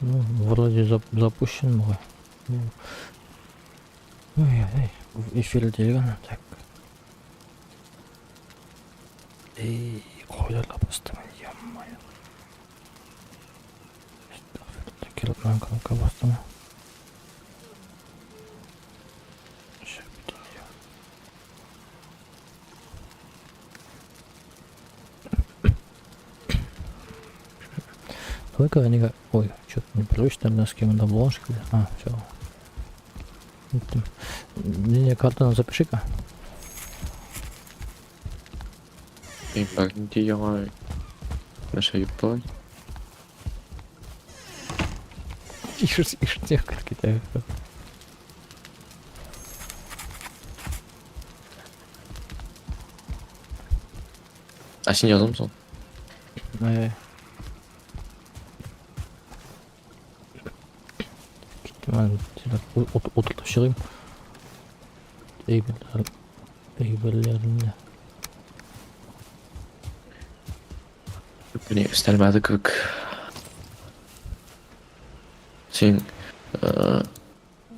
Ну, вроде запущен бугай. Ой, ой, в эфирдә генә так. Эй, кайларга бастым, ё-моё. Кирәкмәгән кнопка бастым. Давай-ка они. Ой, что-то непривычно на схему на обложке. А, все. Не, картаны запиши-ка. Мин нинди яңа нәрсә юк бугай. Ишетсең кереп китә. Ә син яздыңмы соң? Ай. Киттем мин утыртып чыгыйм. Әйберләр, әйберләрне. Менә өстәлмәде кебек. Син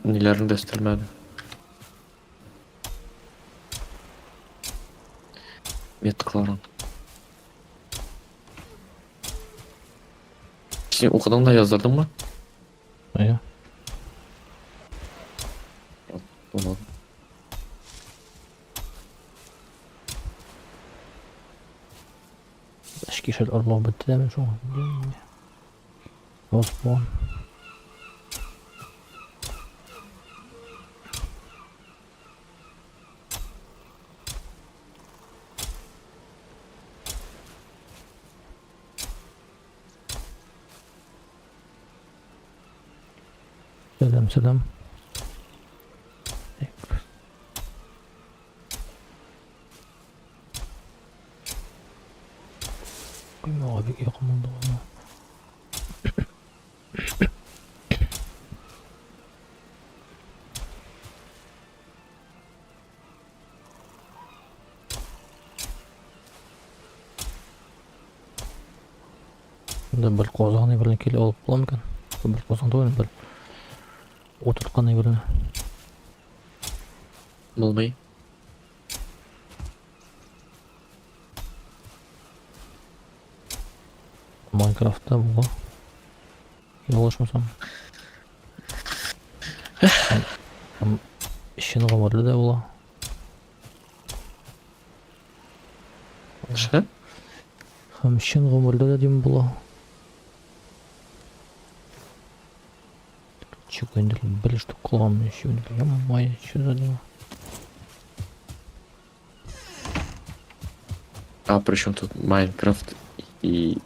ниләрең дә өстәлмәде. Меткаларың. Син укыдың да яздырдыңмы? Әйе. Булмады. Эшкә шәл орлыгы бетте дә мин шуңа. Оспон. Сәлам, сәлам. Так. Коймага бик якын булды гына. Монда бер казан белән килеп алып була микән? Бер казан түгел, бер утырткан әйберне. Булмый. Майнкрафтта була. Ялгышмасам. Һәм чын гомерле дә була. Нәрсә? Һәм чын гомерле дә дим була. Чего инде бер штук калган еще ё-моё, что за дела? А при чем тут Майнкрафт и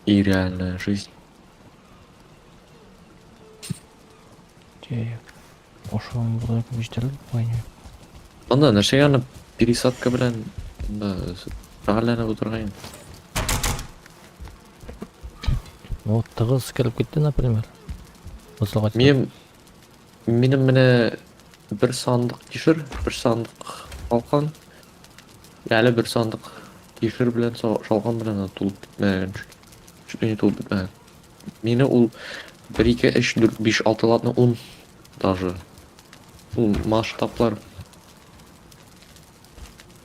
реальная жизнь? Так. Ошоны була җитәрлек бугай. Анда нәрсәгә аны пересадка белән анда шөгыльләнеп утырган инде. Вот тыгыз кереп китте, например. Мисалга Минем менә бер сандык кишер, бер сандык шалкан. Әле бер сандык кишер белән шалкан белән тулып бетмәгән. Чуть не тулып бетмәгән. Мине ул 1 2 3 4 5 6 ладно 10 даже. Ул масштаблар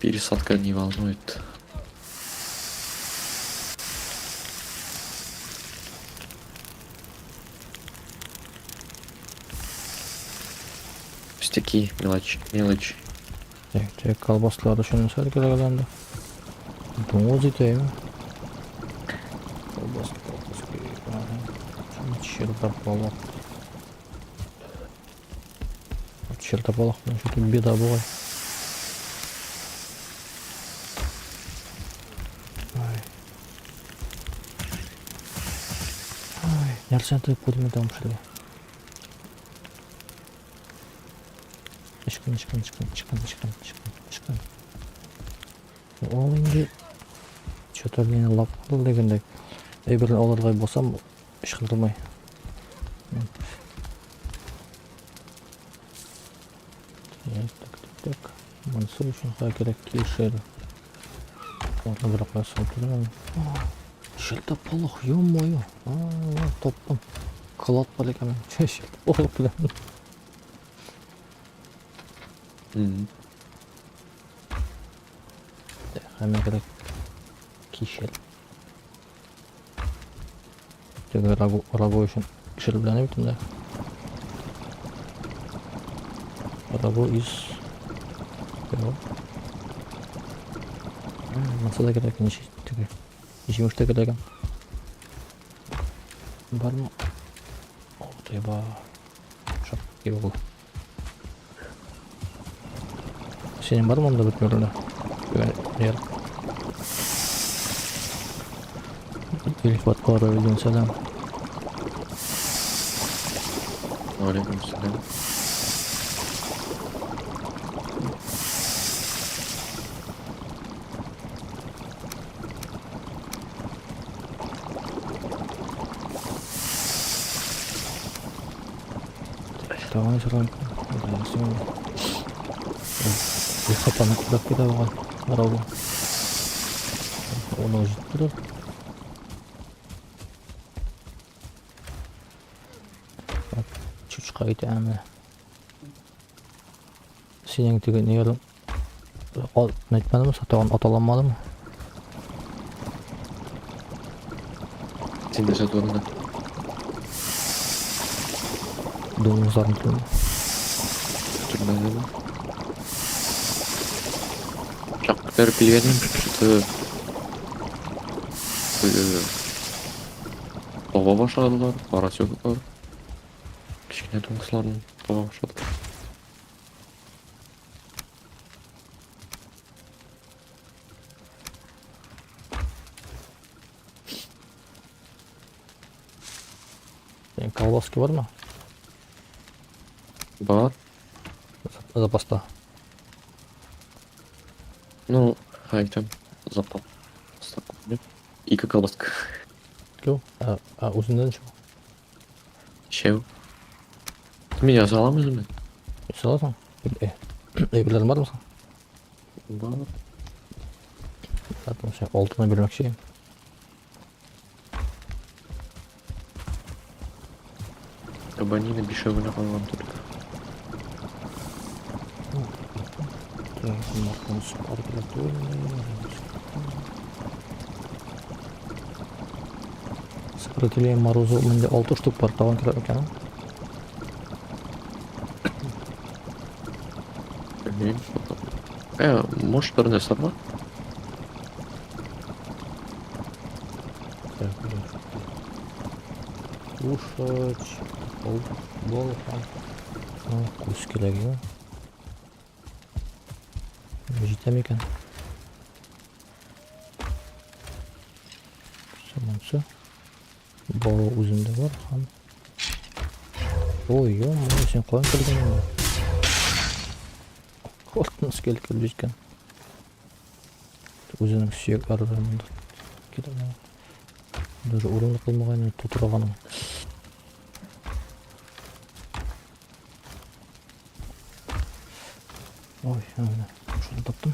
пересадка не волнует. Пустяки, мелочи, мелочи. Так, так, колбасалар өчен нәрсә кирәк әле анда? Дуңгыз ите, әйме? Колбас, колбас кирәк. Чертополох. Чертополох белән что-то беда бугай. Ай. Ай, нәрсәне тыгып куйдым инде пешерергә? Ычкын, ычкын, ычкын, ычкын, ычкын, ычкын, ычкын. Ул инде что-то мине лап кылды дигәндәй. Әйберне алырга булсам, ычкындырмый. Так, так, так, так. Монысы өчен кая кирәк кишер. Ладно, бер кая салып торам. Шелтополох, ё-моё. А, таптым. Клад бар икән. Шелтополох белән. Хәмә кирәк. Кишер. Теге рагу, рагу өчен кишер белән бит инде. Рагу из... Йо. Монысы да кирәк, ничек теге. Җимеш тә кирәк. Бармы? О, тайба. Шап, кирәк ул. Синең бармы монда бөтен Юк. Илфат Каравелдин сәлам. Алейкум сәлам. Тагын сорам. Хатаны күбрәк китә бугай. Карау. Оны җиттеләр. Чучка китә әмма. Синең теге нигә әйтмәдеме, сатаган аталанмадымы? Син нәрсә турында? Дуңгызларны турында. Турында Чак күтәреп килгән идем, что-то таба башладылар, поросенклар. Кечкенә дуңгызларны таба башладылар. Синең колбаски бармы? Бар. Запаста. Ну, әйтәм, запас. Ике колбаска. Кю? А, а үзеңдә ничә? Чәү. Мин яза алам үземә. Яза аласың? Әйберләрең бармы соң? Бар. Затым син алтыны бирмәкче идем. Кабанина бишәү генә калган только. Сопротивление морозу миндә 6 штук бар, тагын кирәк микән? Белмим. Может, бер нәрсә бар? Так, Кушать, болхан. Ну, күз кирәк, я. Җитә микән? Самонсы. Бау үземдә бар һәм. Ой, ё-моё, син каян килгән инде? Кортын скелет килеп җиткән. Үзенең сөякләре белән монда килә. Даже урыны калмаган инде тутырганың. Ой, менә шуны таптым.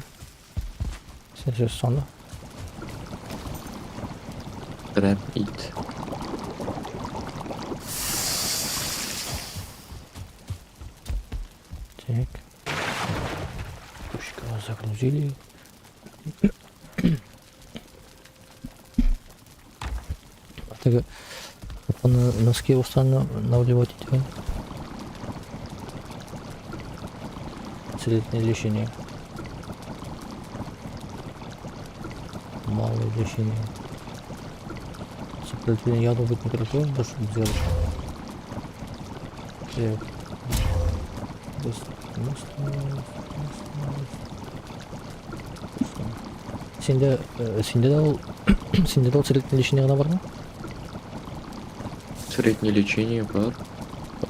Сен сөз саны. Прям ит. Так. Пушка загрузили. Так, на носки устану навливать эти. Среднее лечение. Малое лечение. Сопротивление яду быть не хорошо, да, чтобы сделать. Так. Синдә, синдә дә ул, синдә дә ул среднее лечение гына бармы? Среднее лечение бар.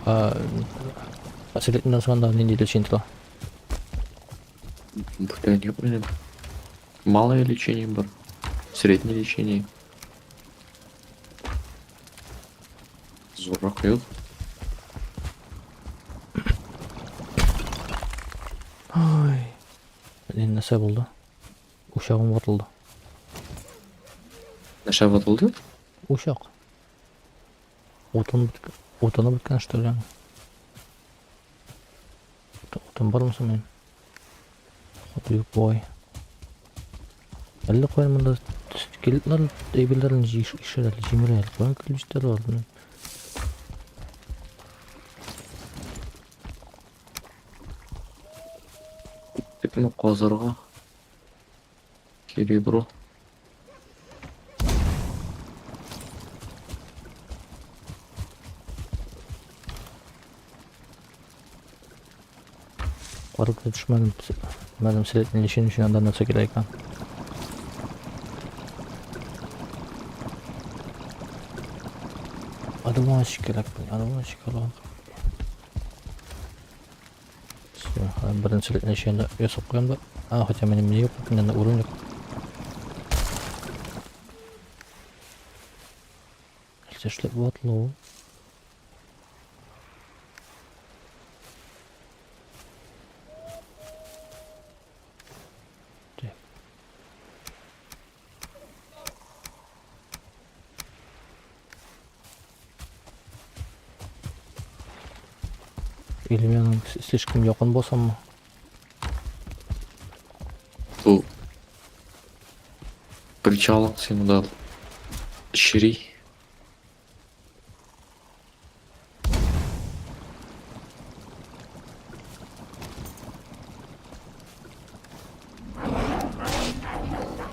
А, а среднийдан соң анда нинди лечение тора? Бүтән юк минем. Малое лечение бар. Среднее лечение. Зуррак юк. Ай. Менә нәрсә булды? Учагым ватылды. Нәрсә ватылды? Учак. Утын беткән, утыны беткән что ли? Утын бармы соң минем? Ут юк бугай. Әллә каян монда скелетлар, әйберләрен ишәләр, җимерәләр. Каян килеп җитәләр алар, белмим. Текне казырга. Серебро. Карап та төшмәдем. Мәдем средний лечение өчен анда нәрсә кирәк икән. Одуванчик кирәк, одуванчик алган. Все, беренче лечение ясап куям да. А, хотя минем не юк, миндә урын юк. Нәрсә эшләп була ул? Так. Или мин аның слишком якын басаммы? Бу причалың син монда чери.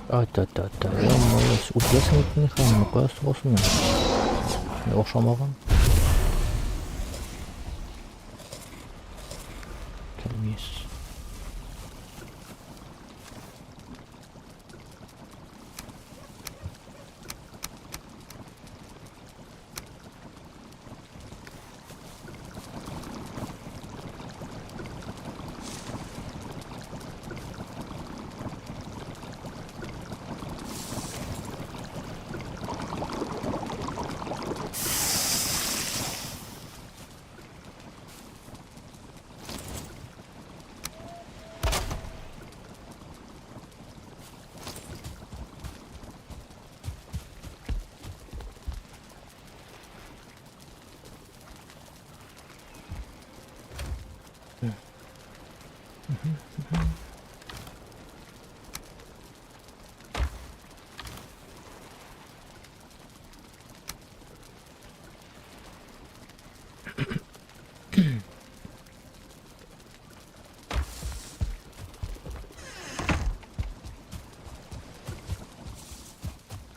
Ата-та-та, ё-моё, үтерәсең бит мине хәзер, кая сугасың мине? Мин охшамаган. Тәрбиясез.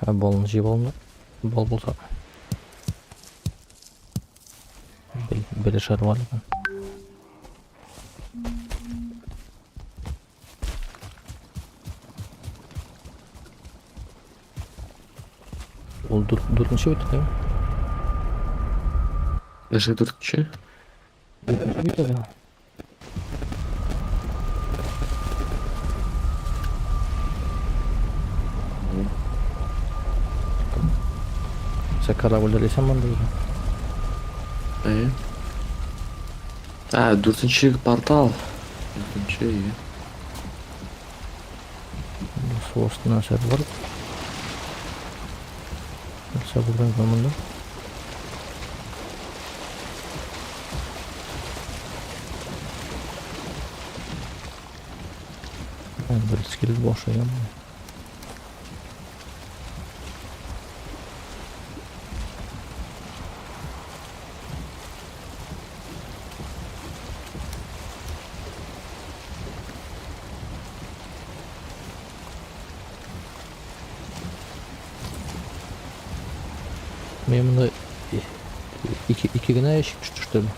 Ә балны җыеп алма. Бал булса. Бел, белешәр бар икән. Ул дүртенче бит, әйе? Нәрсә дүртенче? Дүртенче бит әле. Сен корабльдә исән монда икән. Әйе. Ә, дүртенче портал. Дүртенче, әйе. Су астында нәрсә бар? Нәрсә булган икән монда? Бер скелет башы янмый. Мин монда ике генә ящик төште әле.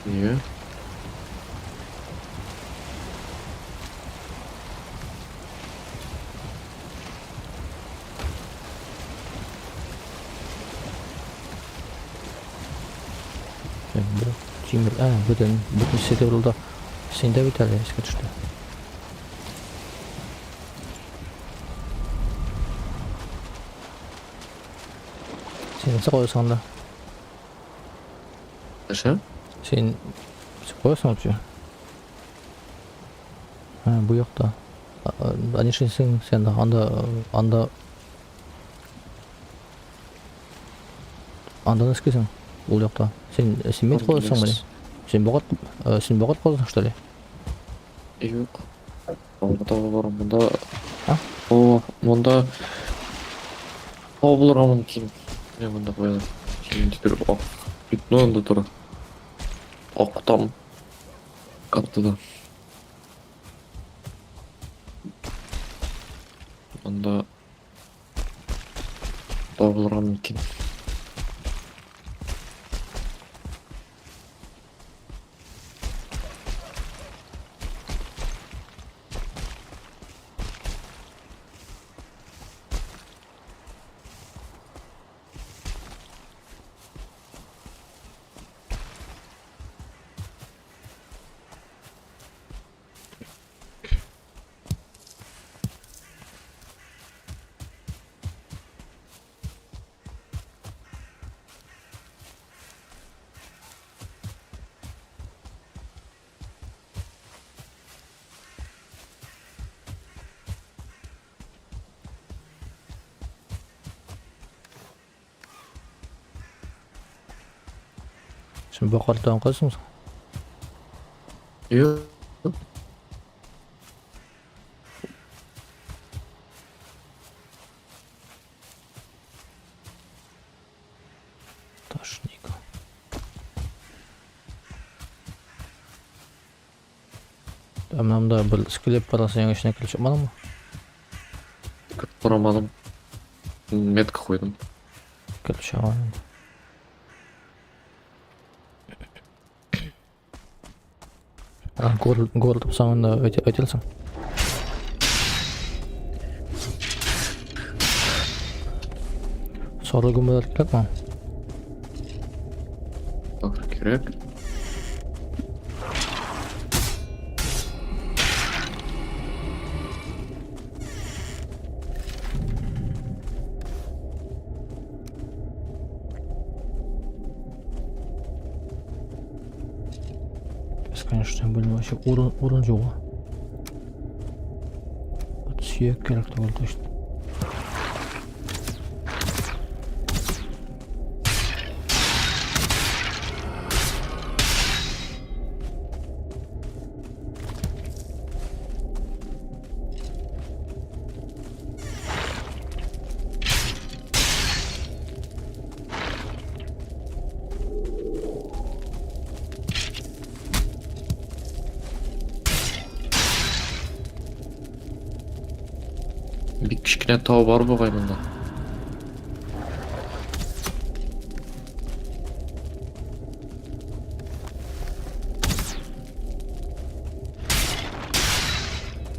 Нигә? Бу тимер, ә, бөтен серебрда синдә бит әле искә төште. Син нәрсә куясың анда? Нәрсә? Син куясың вообще? Ә, бу якта. Ә нишлисең син анда анда? Анда нәрсә ул якта? Син син мет каласыңмыни? Син богат син богат каласың, что ли? Юк. Алга таба барам. Монда А? О, монда тау булырга мөмкин. Менә монда куялар. Ниндидер ак пятно анда тора. Ак там. Картада. Анда тау булырга мөмкин. Син бакартан кайсың? Юк. Ташник. Ә менә монда бер склеп бар, син эченә кереп чыкмадыңмы? Кереп карамадым. Метка куйдым. Кереп чыга инде. А, город, город тапсаң анда әйтелсең. Сары гөмбәләр кирәкме? Так, кирәк. Бесконечный бүлмә вообще урын урын юк. Вот сөяк кирәк түгел точно. Бик кечкенә тау бар бугай монда.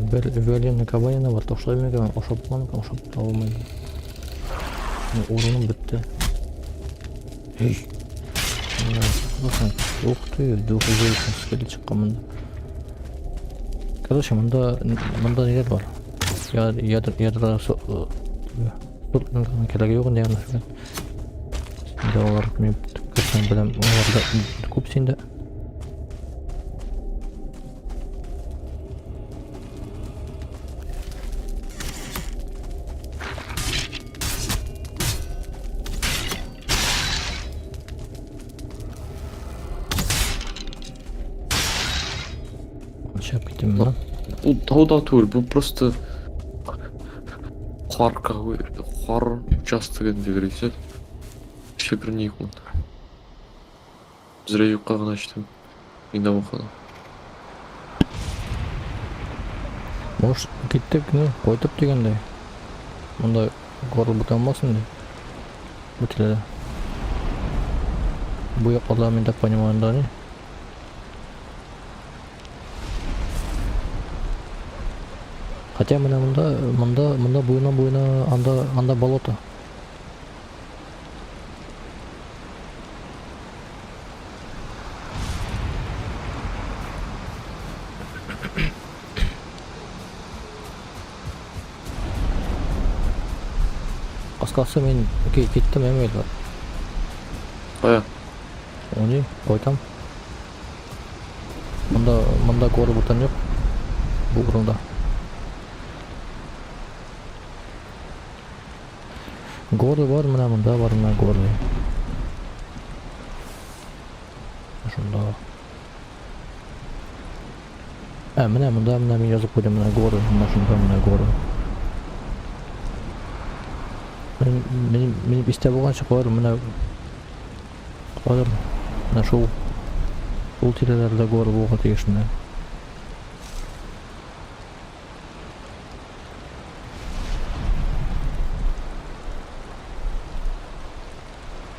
Бер вяленый кабанина бар, ташлай микән, ашап була микән, ашап та алмыйм. Урыным бетте. Эй! Ух ты, двухзвездочный скелет чыккан монда. Короче, монда монда ниләр бар? Ядро ядро кирәге юк инде ягъни. Инде алар мин керсәм беләм, аларда күп синдә. Чыгып киттем моннан. Ул тау да түгел, бу просто кар какой кар участогы ниндидер исә. Вообще бер ни юк монда. Зря юкка гына эчтем. Мин дә бухала. Может, киттек, ну, кайтып дигәндәй. Монда горло бетә алмасын инде. Бу тирәдә. Бу якларда мин так понимаю, анда не? Хотя менә монда, монда, монда буена буена анда анда болото. Кыскасы мин киттем әмәл. Кая? Они, кайтам. Монда монда горы бүтән юк. Бу урында. Горы бар, менә монда бар, менә горы. шунда. Ә, менә монда менә мин язып куйдым, менә горы, менә шунда менә горы. Мин, мин, мин истә булганча калыр, менә калыр, менә шул шул тирәләрдә горы булырга тиеш менә.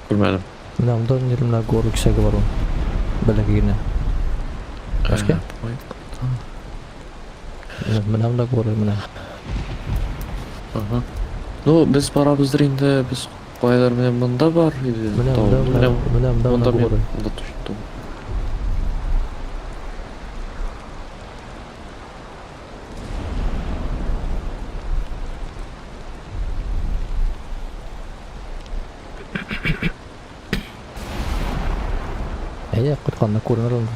Күрмәдем. Менә монда нидер менә горы кисәге бар ул. Бәләкәй генә. Башка? Менә менә монда горы менә. Ага. Ну, без барабыздыр инде, без каядыр менә монда бар иде. Менә Тау. монда менә Менә менә монда монда менә мин горы. монда точно тау. Әйе, кайтканда күренер ул.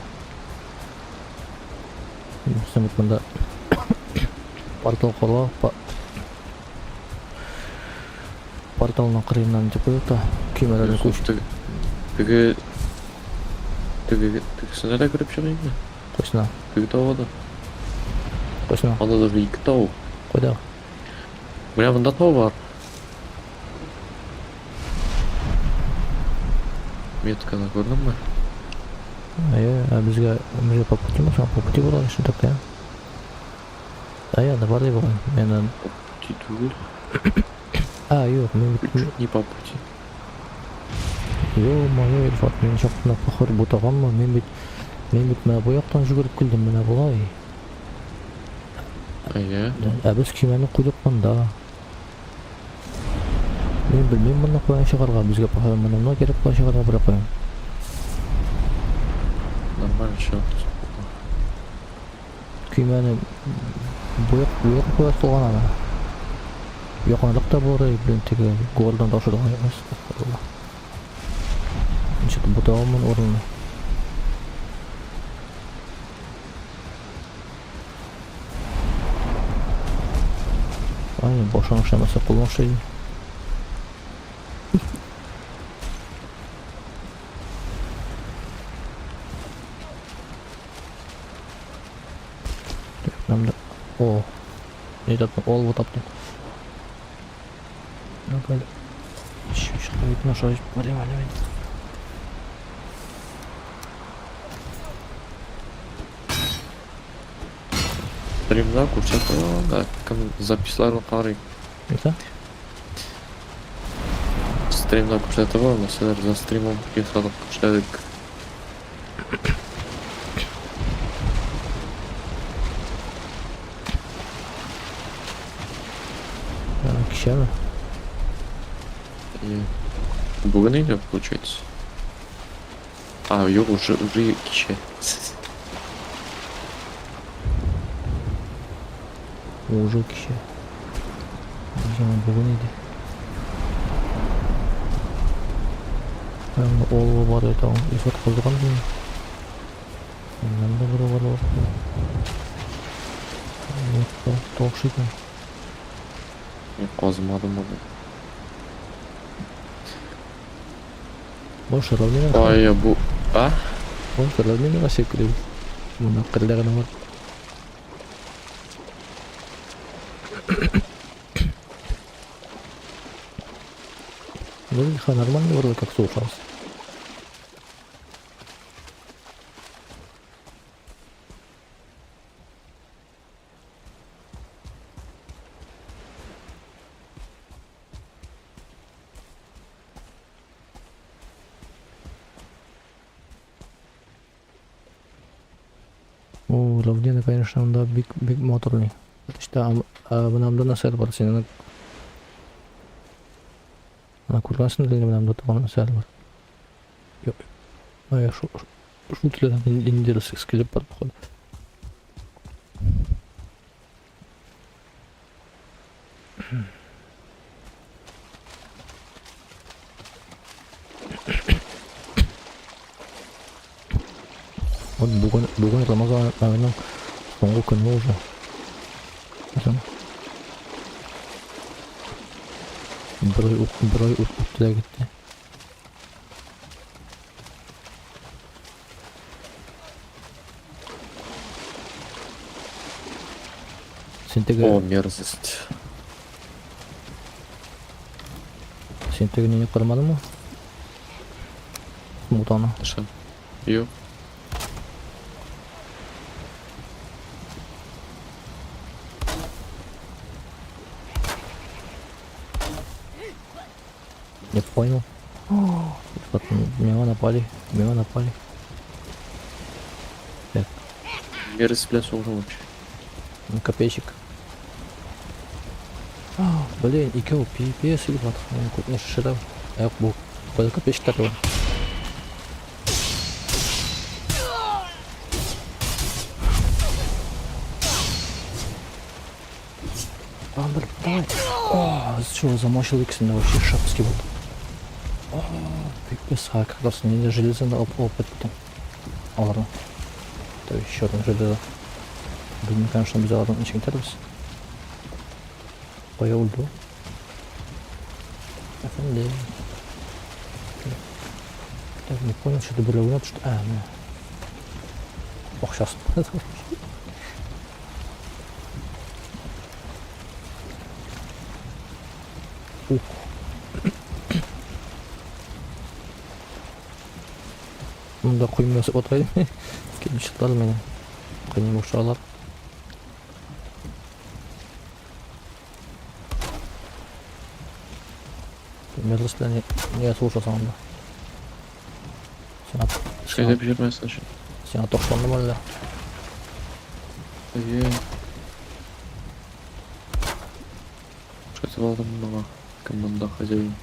Безнең бит монда портал корыла. Порталның кырыеннан дип куйдык та, көймәләрне күч. Теге теге тегесенә дә кереп чыгыйммы? Кайсына? Теге тауга да. Кайсына? Анда даже ике тау. Кайда? Менә монда тау бар. Метканы күрдеңме? Әйе, ә безгә безгә по пути мы по пути була шул такая. Әйе, анда бар дип бугай. Мен По пути түгел. А, юк, мин бит Чуть не по пути. Ё-моё, Илфат, мин чак кына похор бутаганмын. Мин бит менә бу яктан жүгереп килдем, менә болай. Әйе. Ә без көймәне куйдык монда. Мин белмим монда каян чыгарга, безгә похор менә монда кирәк була чыгарга бер каян. Нормально чыгып. Көймәне бу як бу якка куя салган аны. Якынрак та булыр, блин, теге гордан ташыдыган. Астагфирулла. Ничек бутаганмын урынны. Ай, башың эшләмәсә кулың эшли. Так, нам да... О, не таптым, олово таптым. Ну-ка, чыгып наша барыйм әле мин. Стримда күрсәтә анда кем записьларын карый. Нәрсә? Стримда күрсәтә бар, мәсәлән, за стримом ясадык, эшләдек. Кичәме? И бүген инде получается. А, юк, уже кичә. Уже кичә. Яңа бүген иде. Аны олово бар иде, аны Илфат калдырган бу. Моннан да бер бар. Тавыш икән. Мин казымадым аны. Бош равнина. Ай, бу... А? Бош равнина шикелле. Монда кырлар гына бар. Вроде нормально, вроде как слушался. О, равнина, конечно, да, бик, бик моторный. Что, менә монда нәрсә бар синең? Ана күргәнсең инде, менә монда торган нәрсә бар. Юк. Ай, шул шул телдән ниндидер скелет бар, походу. Вот бүген Рамазан аеның соңгы көне уже. Мәсәлән, бер ай үтте дә китте. Син теге... О, мерзость. Син теге нини карамадыңмы? Мутаны. Нәрсә? Юк. Не понял. Вот мимо напали, мимо напали. Так. Мерзость белән сугышам вообще. Ну, копейщик. А, блин, икәү пипец илбат. Күтне шешерә. Аяк бу. Кайда копейщиклар бар? Бандыр, давай. О, что, замочил икесен дә вообще шапский булды. О, пипец, а как раз не железо алып алып кеттем. Аларны. То еще одно железо. Блин, конечно, без алардан ничек итәрбез. Кая үлде ул? Әфәнде. Так, не понял, что-то берәү генә төште. А, менә. Акчасын. Ух. Монда койма ясап утыра идем. Килеп чыктылар мине. Кыйный башладылар. Мерзость белән нигә сугышасың анда? Сиңа Шәйләп йөрмәсен өчен. Сиңа ташландым әллә? Әйе. Шайтып алдым моңа. Кем монда хозяин?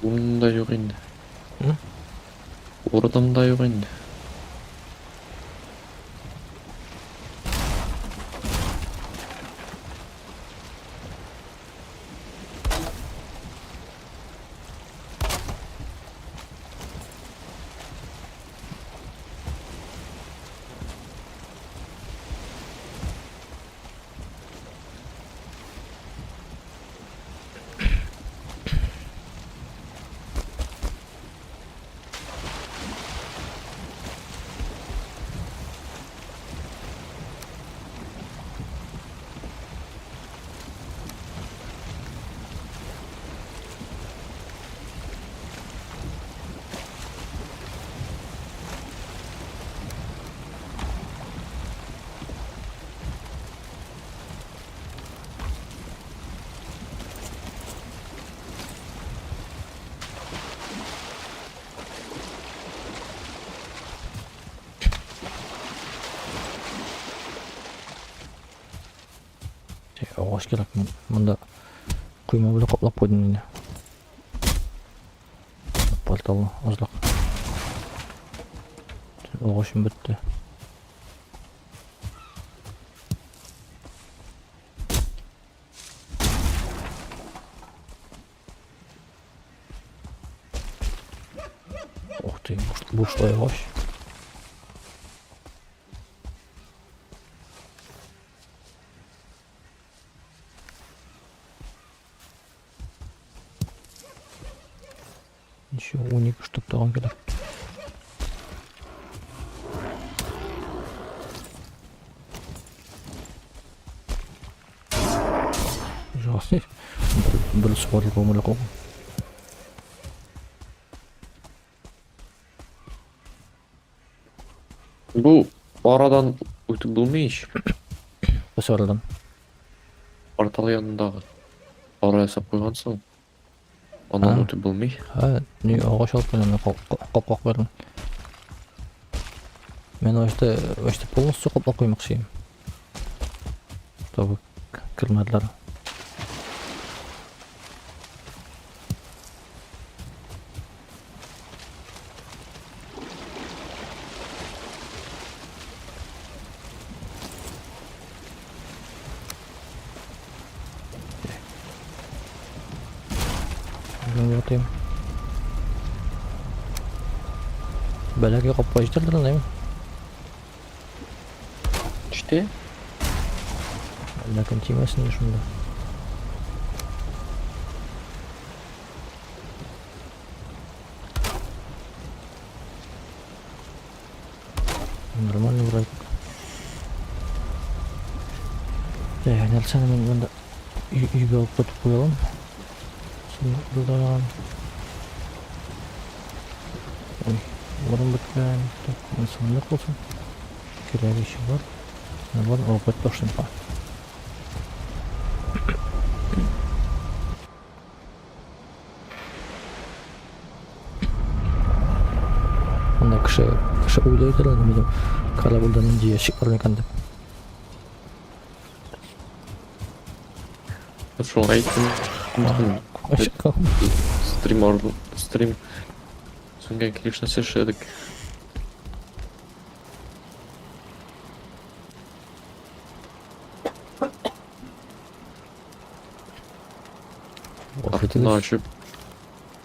Урыным да юк инде. Урыным да юк инде. Агач кирәк монда. Койма белән каплап куйдым инде. Порталы азрак. Агачым бетте. Ух ты, бушлай агач. Еще 12 штук тагын кирәк. Жасы. Бер сугарылып гомерлек калган. Бу арадан үтеп булмый ич. Кайсы арадан? Портал янындагы. Ара ясап куйгансың. Аннан үтеп булмый. Ха, ни агач алып куйдым, капкак бердем. Мен вообще вообще полностью каплап куймакчы идем. Чтобы кермәделәр. Ятыйм. Бәләкәй капка җитәрләр әйме? Җитә. Ләкин тимәсен инде шунда. Нормально вроде как. Так, нәрсәне мин монда өйгә алып кайтып куя алам. Сундуктан. Ой, урын беткән. Так, монысы монда калсын. Кирәге еще бар. Бар, алып кайтып ташлыйм. Анда кеше кеше уйлыйдыр инде минем корабльдә нинди ящик бар микән дип. Шулай әйттем. Стрим орды, стрим сүнгән килеш нәрсә эшләдек. Артына ачып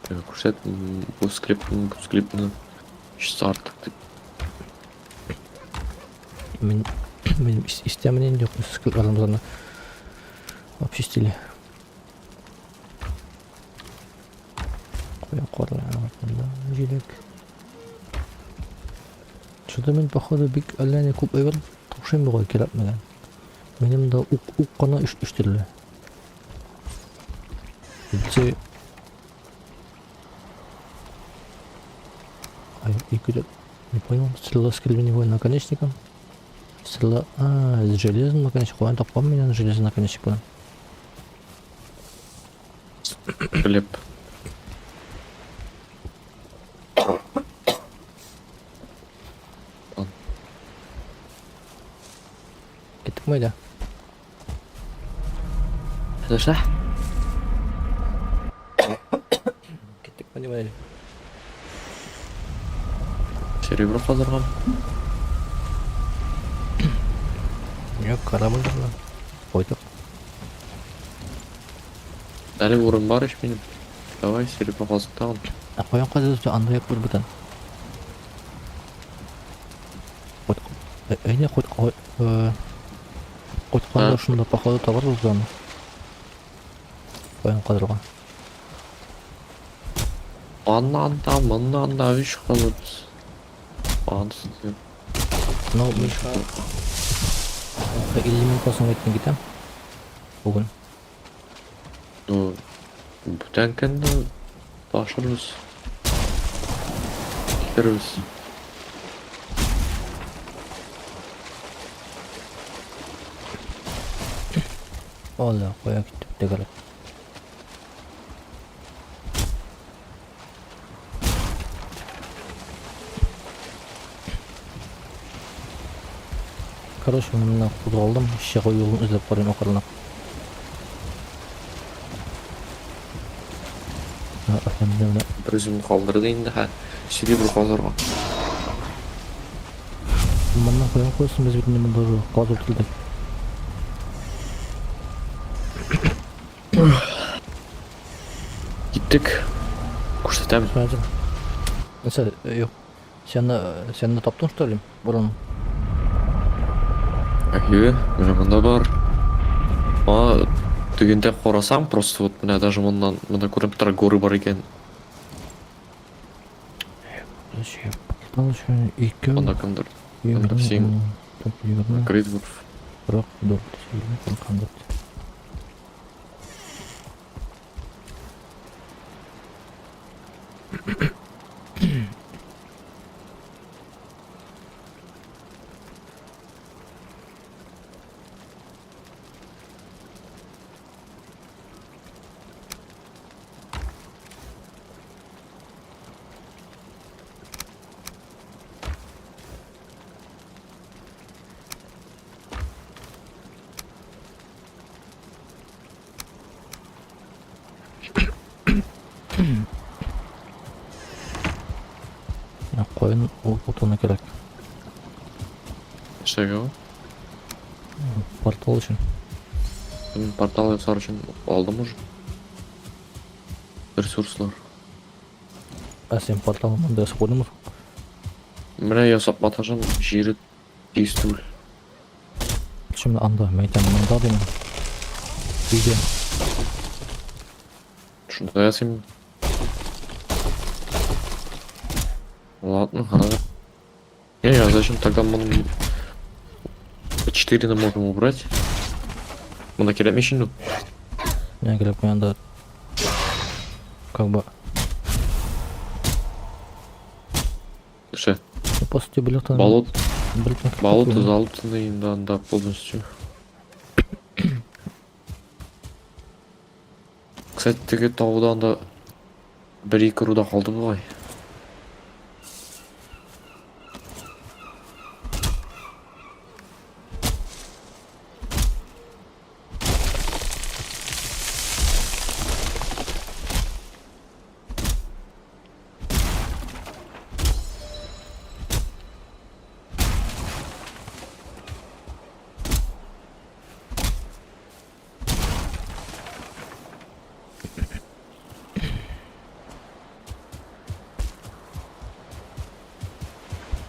күрсәт бу скриптны, бу скриптны чисто артык дип. Мин мин истәмен инде юк скриптларыбызны обчистили. Куя карлар монда җиләк. Что-то мин походу бик әллә ни күп әйбер ташыйм бугай кирәкмәгән. Минем дә ук ук кына өч өч төрле. Икенче Ай, ике дә не понял. Стрела с кремниевой наконечником. Стрела, а, с железным наконечником. Каян тапкан мин аны железный наконечник белән? Хлеб. Киттек мы әйдә. Нәрсә? Киттек мы дип әле. Серебро казырган. Юк, корабль бар. Койдык. Әле урын бар ич минем. Давай серебро казык тагын. Ә каян казыйбыз анда юк бер бүтән. Кот әйдә кот котканда шунда походу табарбыз да аны. Каян казырга. Аннан да, моннан да өч казыбыз. Анысы да. Ну, мин 50 минуттан соң әйтеп китәм. Бүген. Ну, бүтән көнне ташырбыз. Китербез. Алла, кая киттек тәгәрәп. Короче, мин менә кузгалдым, чыгу юлын эзләп карыйм акрынлап. Әфәнде менә. Бер үзен калдырды инде, ха. Серебро казырга. Моннан каян куясың, без бит инде монда уже казып килдек. Киттек. Күрсәтәм. Хәзер. Нәрсә, юк. Сен сен таптың, что ли, урын? Әйе, менә монда бар. А, тегендә карасаң, просто вот менә даже моннан, монда күренеп тора горы бар икән. Ике. Анда кемдер. Кемдер син. Кридворф. 44, 50, 44. Каен утыны кирәк. Нәрсәгә ул? Портал өчен. Мин портал ясар өчен алдым уже. Ресурслар. Ә син портал монда ясап куйдыңмы? Менә ясап маташам, җире тигез түгел. Шимде анда, мен әйтәм, монда дим. Өйдә. Шунда ясыйм. Ладно, хәзер. Не, а зачем тогда мы 4 можем убрать? Монда кирәкми инде. Не кирәк мин анда как бы Слушай, ну, по сути билет болот, билет болото залутанный инде анда полностью. Кстати, теге тауда анда бер ике руда калды бугай.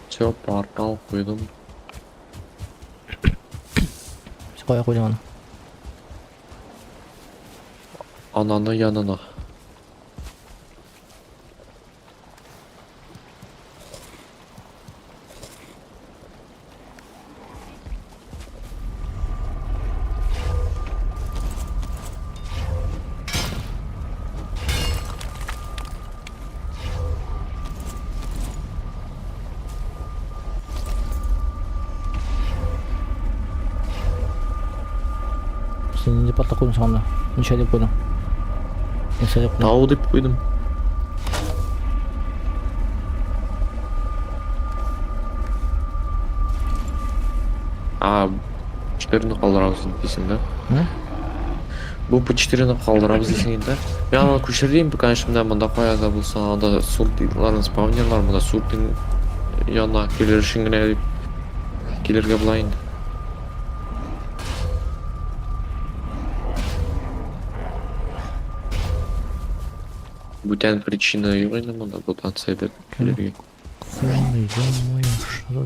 Все, портал куйдым. Кая куйдың аны? Ананы янына. Син нинди портал куйдың соң анда? Ничә дип куйдың? Нәрсә дип куйдың? Тау дип куйдым. А, 4-ны калдырабыз дисең да? М? Бу P4-ны калдырабыз дисең инде. Мин аны күчердем, конечно, менә монда кая да булса, анда суртларны спавнерлар, монда суртның янына килер өчен генә дип килергә була инде. Бүтән причина юк инде монда бүтән сәбәп килергә. Ой, ё-моё, что за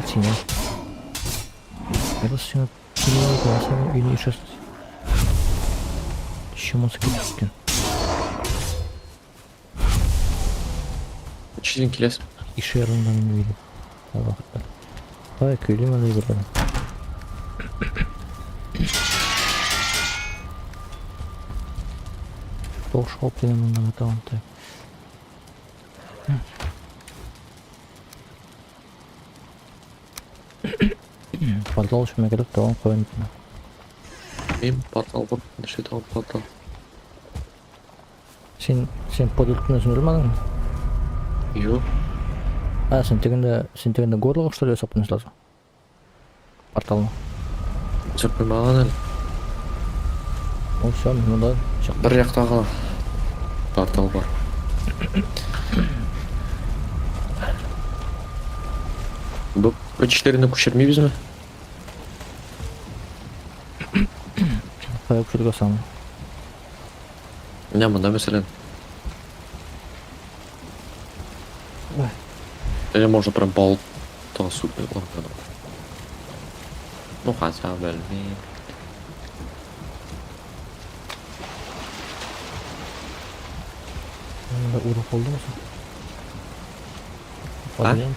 синя? Я просто сиңа килеп алсам, өйне ишәс. Чем он киткән? Ничек киләсең? Ише ярымда мин өйдә. Аллаһ акбар. Ай, көйлим әле берлән. Тол шалып дигән монда тагын так. Портал өчен кирәк, тагын куям. Мин портал бар, нәрсә тагын портал? Син подультны сүндермәдеңме? Юк. А, син тегендә горло что ли ясап куйдың сразу? Порталны. Ясап куймаган әле. Ну все, мин монда чыктым. Бер якта гына портал бар. Бу P4-ны күчермибезме? Кая күчерергә соң? Менә монда мәсәлән. Ой. Или можно прям болото супер. Ну хотя белмим. Монда урын калдымы соң? А? Адриан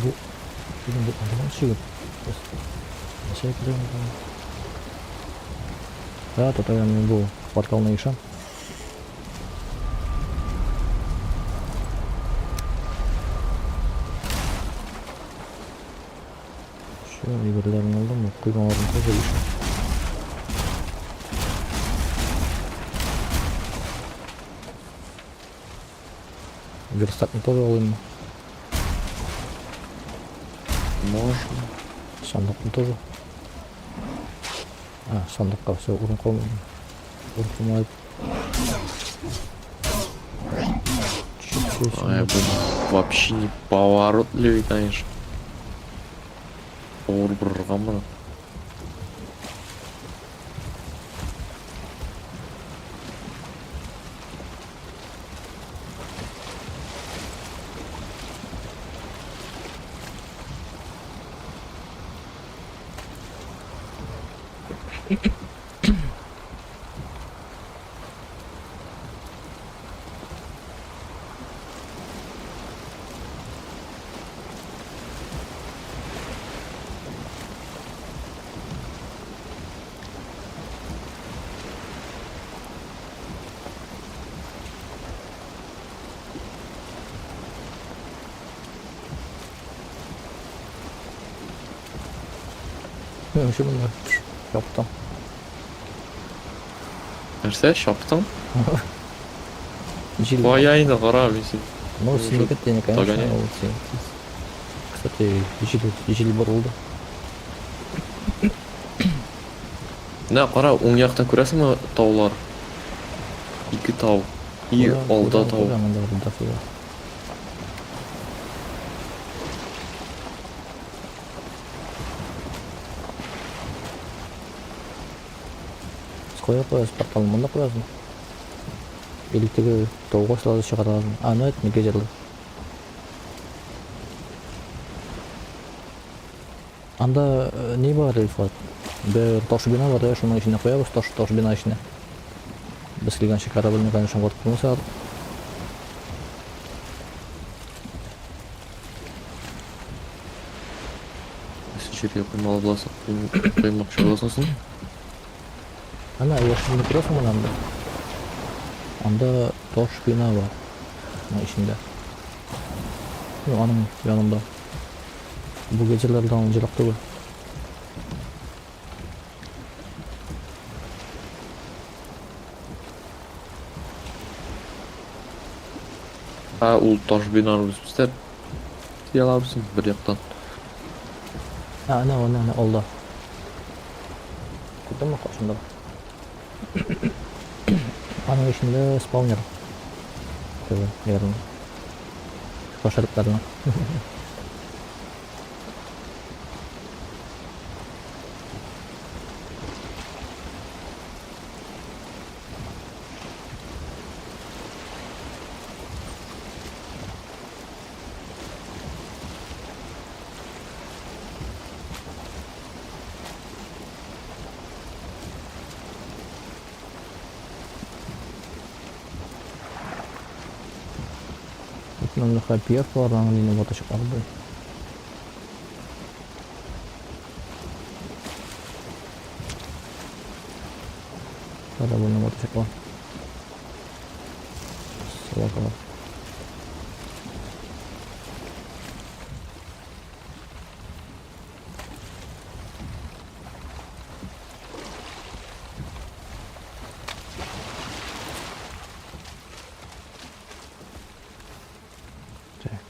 бу бу Адриан чыгып. Нәрсә килә монда? Да, тут мин бу порталны ишәм. Все, әйберләрен алдым, коймаларын тоже ишәм. Верстакны тоже алыйм. Можно. Сандыкны тоже. А, сандыкка все, урын калмады. Урын калмады. Чуть-чуть. А я блин, вообще не поворотливый, конечно. Авыр борырга моны. Мин вообще монда яптым. Нәрсә, чаптың? Җил. Кая инде, кара, мин син. Ну, Уже синеке тени, конечно, догоняй. ул син. Кстати, җил, җил борылды. Менә кара, уң якта күрәсеңме таулар? Ике тау. И Күрәм, алда күрәм, тау. күрәм, анда бер дофига. Без кая куябыз порталны? Монда куябызмы? Или теге тауга сразу чыгарабызмы? А, ну это не гейзерлар. Анда э, ни бар, Илфат? Бер таш бина бар, да, шуның эченә куябыз, таш таш бина эченә. Без килгәнче корабльне, конечно, ватып куймаса. Син җиргә куймалы буласың, куймакчы буласың соң. Ана, яшелне күрәсеңме анда? Анда таш бина бар. Аның эчендә. Ну, аның янында. Бу гейзерлардан ул ерак түгел. Ә ул таш бинаны без бездә алабыз бер яктан. А, ана, ана, ана, алда. Күрдеңме каршында? Аның эчендә спаунер. Теге, ягъни. Хашаратларның. Монда хапьевкалар аның мине ватачаклар бу. Корабльне ватачаклар. Собакалар. Так.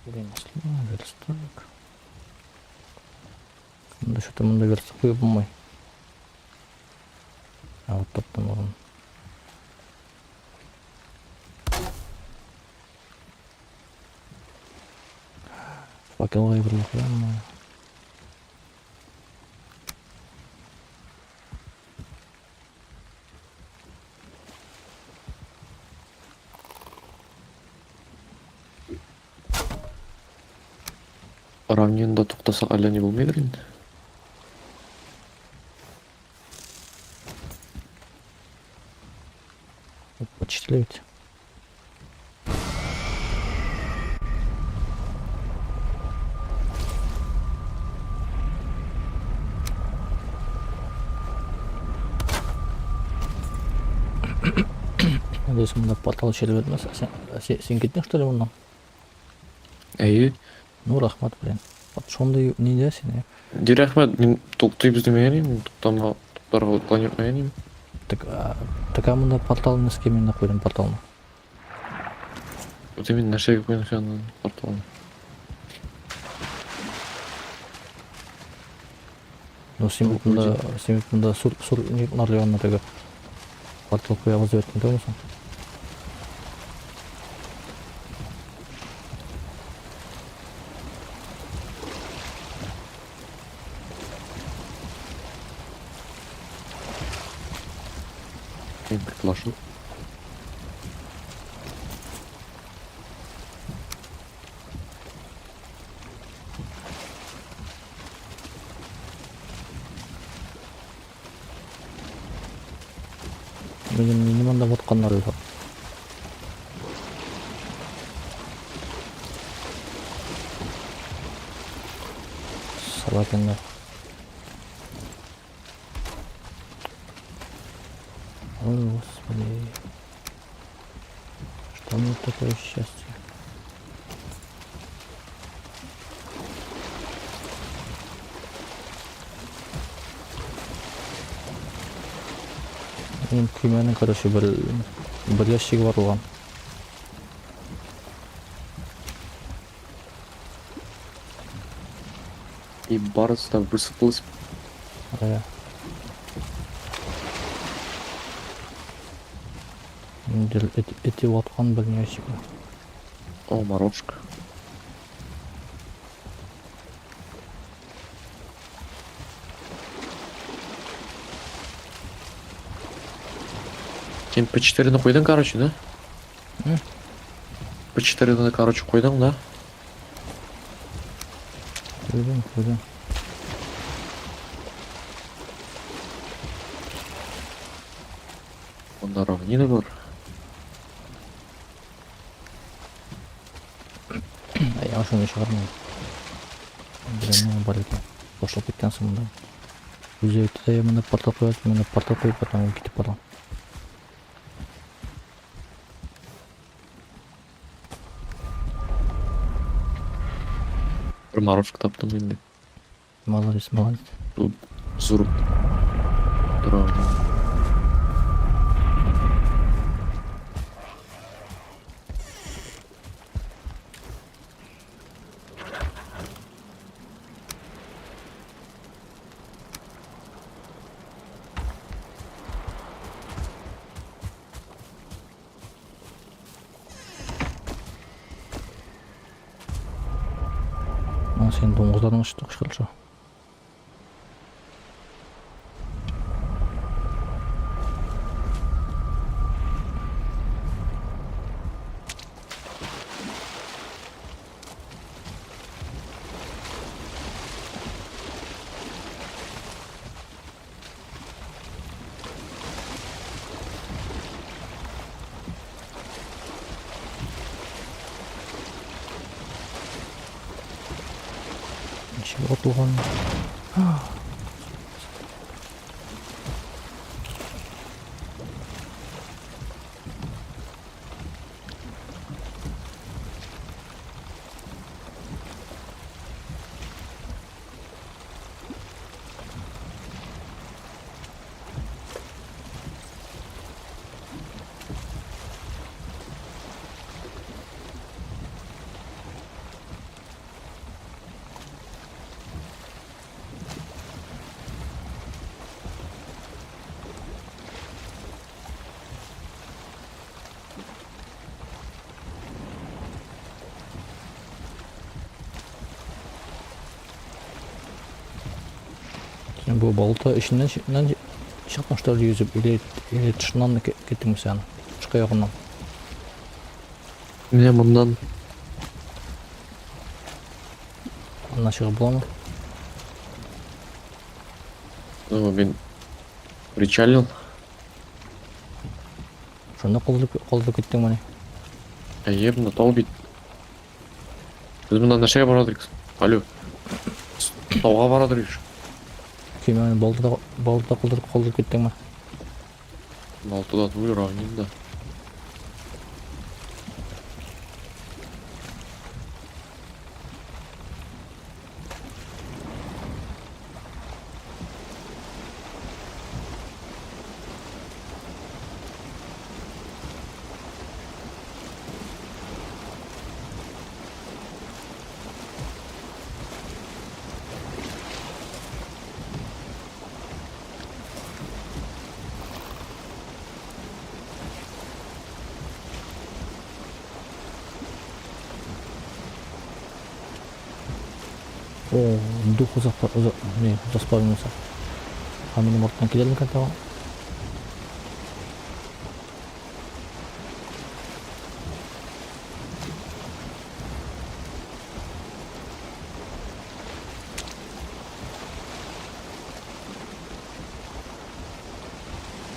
Ремесло, верстак. Монда что-то монда верстак куеп булмый. А вот таптым урын. Факелга әйберләр куяммы? Равнинда туктасак әллә ни булмыйдыр инде. Почти ведь. Надеюсь, монда портал эшләп бетмәс. Син, син киттең, что ли, моннан? Әйе. Ну, рәхмәт, блин. Вот шундый нидә син, ә? Ди рәхмәт, мин туктыйбыз димәгән идем, туктама, туктарга план итмәгән идем. Так, а, так а монда порталны с кем мин куйдым порталны? Вот именно нәрсәгә куйдың син аны порталны? Ну, син Ну, монда, син монда сур, сур янына теге портал куябыз дип әйттең түгелме соң? Мин плашу. Минем мине монда ватканнар юк. Салакиннар. Ой, господи. Что мне такое счастье? Минем көймәнең, короче, бер ящигы бар булган. И барысы да высыпалось. Ә. Ниндидер эте ваткан бер ящикны. О, морожка. Син П4-ны куйдың, короче, да? М? П4-ны, короче, куйдың, да? Куйдым, куйдым. Монда равнина бар. Ә, я шуны чыгармыйм. Беләм, бар икән. Башлап киткәнсең монда. Үзе әйтте дә, монда портал куясың, монда портал куеп, потом ул китеп барган. Бер морожка таптым инде. Молодец, молодец. Бу зур тора. А, син дуңгызларың очты кычкырышы. Ничек атылган? Син бу балта эченнән чыктың, что ли, йөзеп, или тышыннан киттеңме син? Тышкы ягыннан. Менә моннан. Аннан чыгып буламы? Ну, мин причалил. Шунда калдырып киттеңмени? Әйе, монда тау бит. Без моннан нәрсәгә барадык? Алло. Тауга барадыр ич. Көймәне балтада калдырып киттеңме? Балтада түгел, равнинда. О, дух не, заспавнился. А минем арттан килер микән тагын?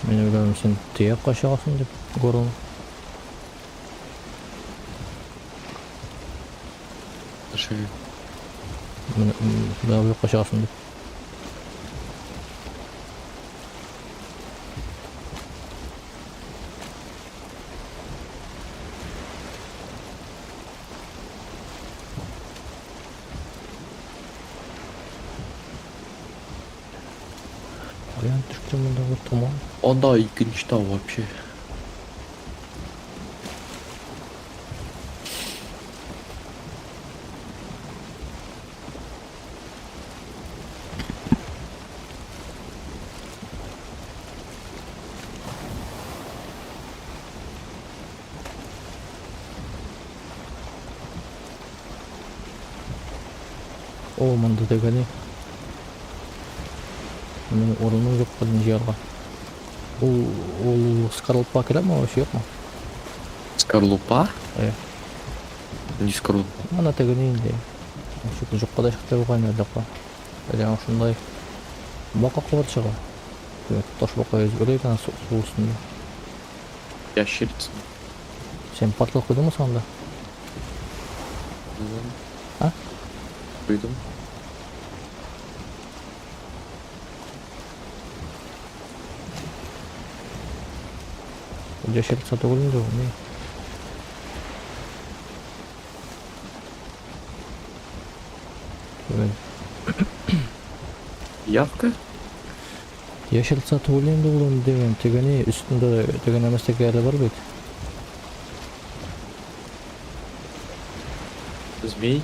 Мин уйладым, син төяк качыгасың дип, горын. Төшегә. Менә бу якка чыгасың дип. Каян төште мондагы томан? Анда икенче тау вообще. О, монда тегене. Минем урыным юк белән җыярга. Ул ул скорлупа керәме вообще юкмы? Скорлупа? Э. Не скорлупа. Ана тегене инде. Шуны юкка да чыкты бугай инде юкка. Әле шундай бака кабырчыгы. Таш бака йөзеп йөри икән су өстендә. Ящерица. Син портал куйдыңмы соң анда? А? Куйдым. Ул ящерица түгел инде ул, ни? Түгел. Явка? Ящерица түгел инде ул инде дигән, теге ни, өстендә теге нәмәстәге әле бар бит. Змей?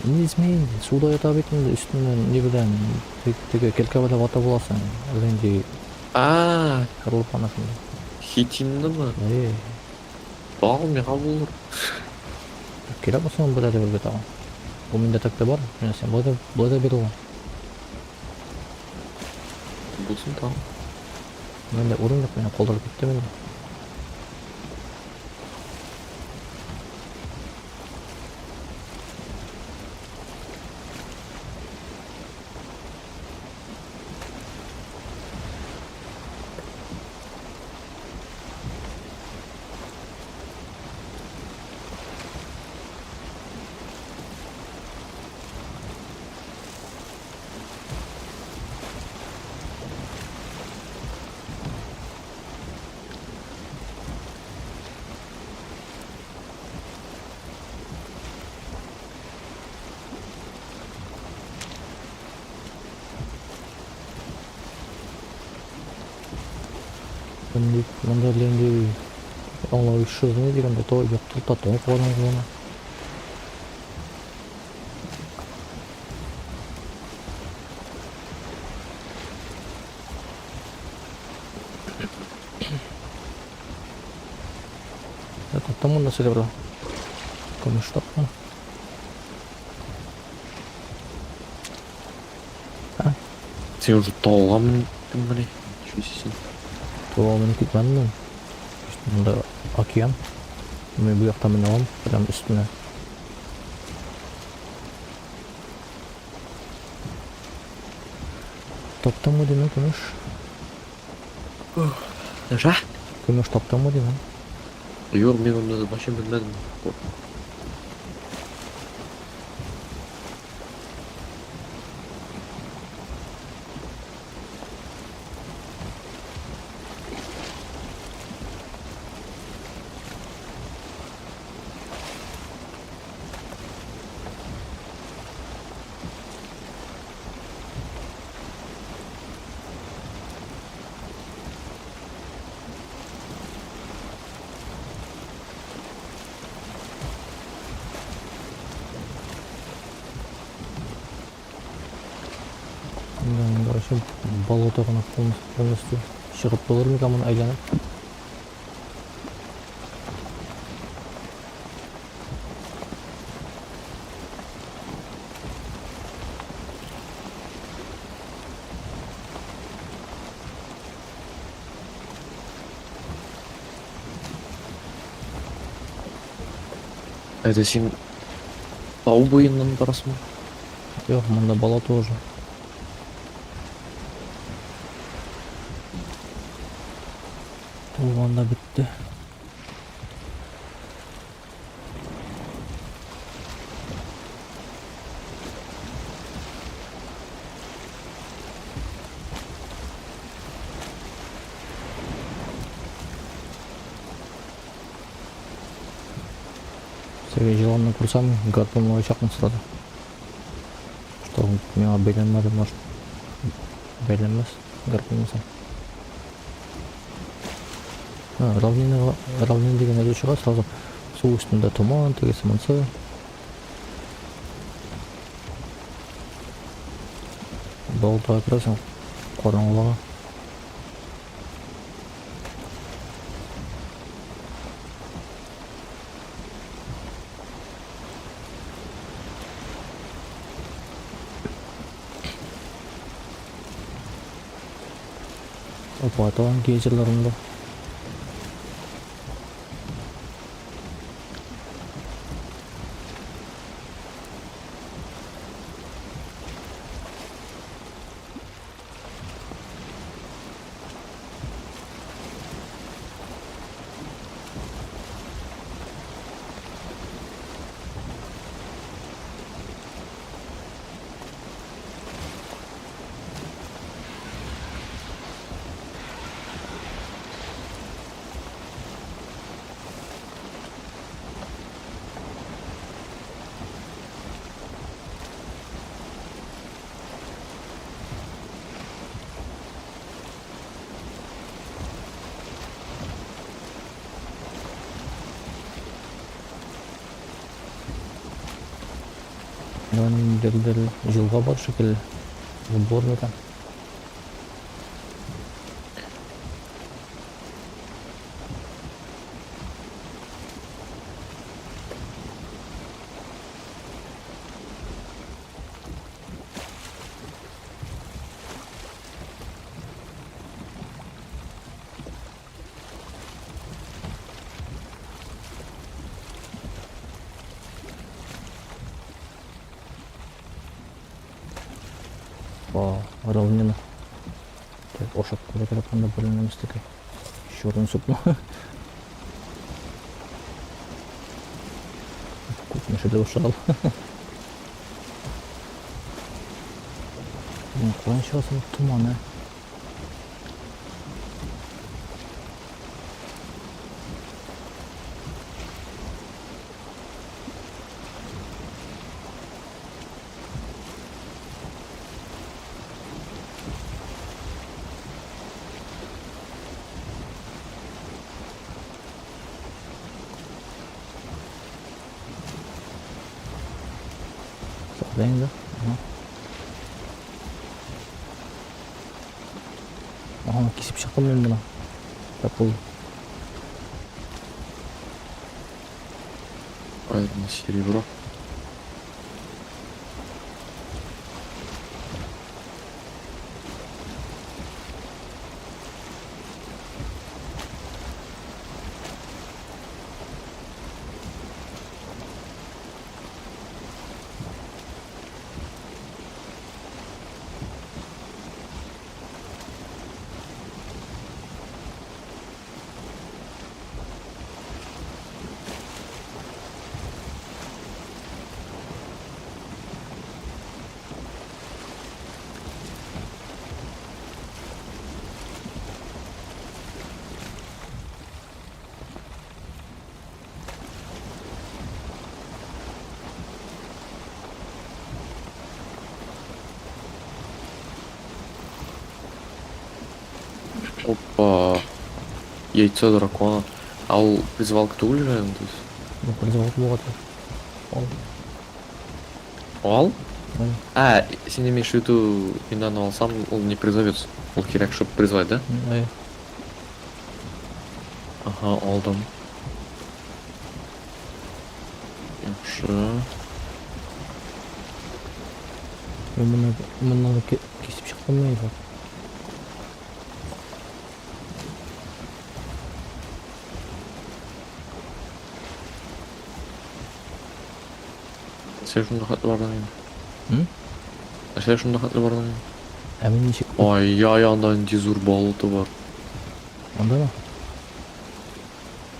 Инде змей инде, суда ята бит инде, өстеннән ни белән, теге келкә белән вата буласың. Әллә инде А, кырылып ана шунда. хитинлымы? Әй, Бал миңа булыр. кирәк булса бер әле бергә тагын. Бу миндә так та бар, менә син болай да болай да бирә алам. Булсын тагын. Миндә урын юк, мине калдырып киттем инде. Монда инде аңлаешсыз ни дигәндә то яктырта, то караңгылана. Я таптым монда серебро. Көмеш таптым. Син уже тауга мендеңмени? Ничего син. Тауга менеп китмәдем мин. Монда океан. Мин бу якта менә алам, прям өстенә. Таптыңмы димәк көмеш? Нәрсә? Көмеш таптыңмы димәк? Юк, мин аны вообще белмәдем. Монда вообще болото гына полностью чыгып булыр микән моны әйләнеп? Это син тау буеннан барасыңмы? Юк, монда болото уже. Тулган да бетте. Теге җыланны күрсәм, гарпунлаячакмын сразу. Что миңа бәйләнмәде, может. Бәйләнмәс, гарпунласам. А, равнина, равнина дигән язу чыга сразу. Су өстендә томан, тегесе монсы. Болтага керәсең, караңгылыга. Опа, тагын гейзерлар монда. Ниндидер елга бар шикелле. Бор микән? О, равнина. Так, ашап куя кереп анда бер нәмәсе теге. Черный супны. Күп нәрсә ашал. Каян чыгасың томан, ә? Сакла инде. Ага. Ага, кисеп чыктым мин моны. Так булды. Ай, серебро. Опа. Яйцо дракона. А ул призвалка түгел же инде? Ну, призвалка була. Ал. Ал? Әй. А, син имеешь в виду, мин аны алсам, ул не призовется. Ул кирәк, чтобы призвать, да? Әй. Ага, алдым. Яхшы. Мин моны моннан кисеп чыктым мин. Сен шунда хәтле бардың инде. М? Сен шунда хәтле бардың инде. Ә мин ничек? Ай, яй, анда нинди зур болото бар. Анда ма?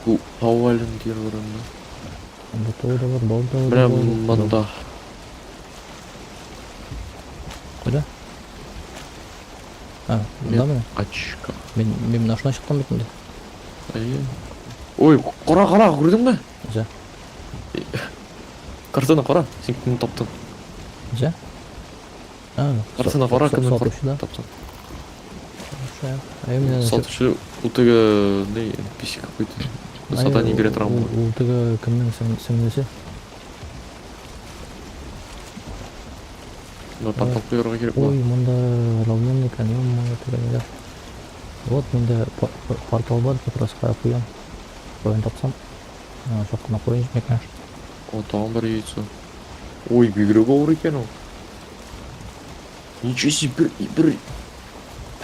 Бу тау әле дигән урында. Анда тау да бар, бал да Менә бар. монда. Кайда? А, монда менә. Очка. Мин менә шуннан чыктым бит инде. Әйе. Ой, кара, кара, күрдеңме? Нәрсә? Картаны кара, син кемне таптың? Нәрсә? А, Картаны кара, кемне сатучы да. таптың? Әйе, менә Сатучы ул теге не, NPC какой-то. Задание бирә торган Ул була. ул теге кемнең сеңлесе? Мына портал куярга кирәк була. Ой, монда равнинный каньон, монда теге ниләр. Вот миндә портал бар, как раз кая куям. Каян тапсам. Чак кына куяйын, конечно. О, тагын бер яйцо. Ой, бигрәк авыр икән ул. Ничего себе, бер...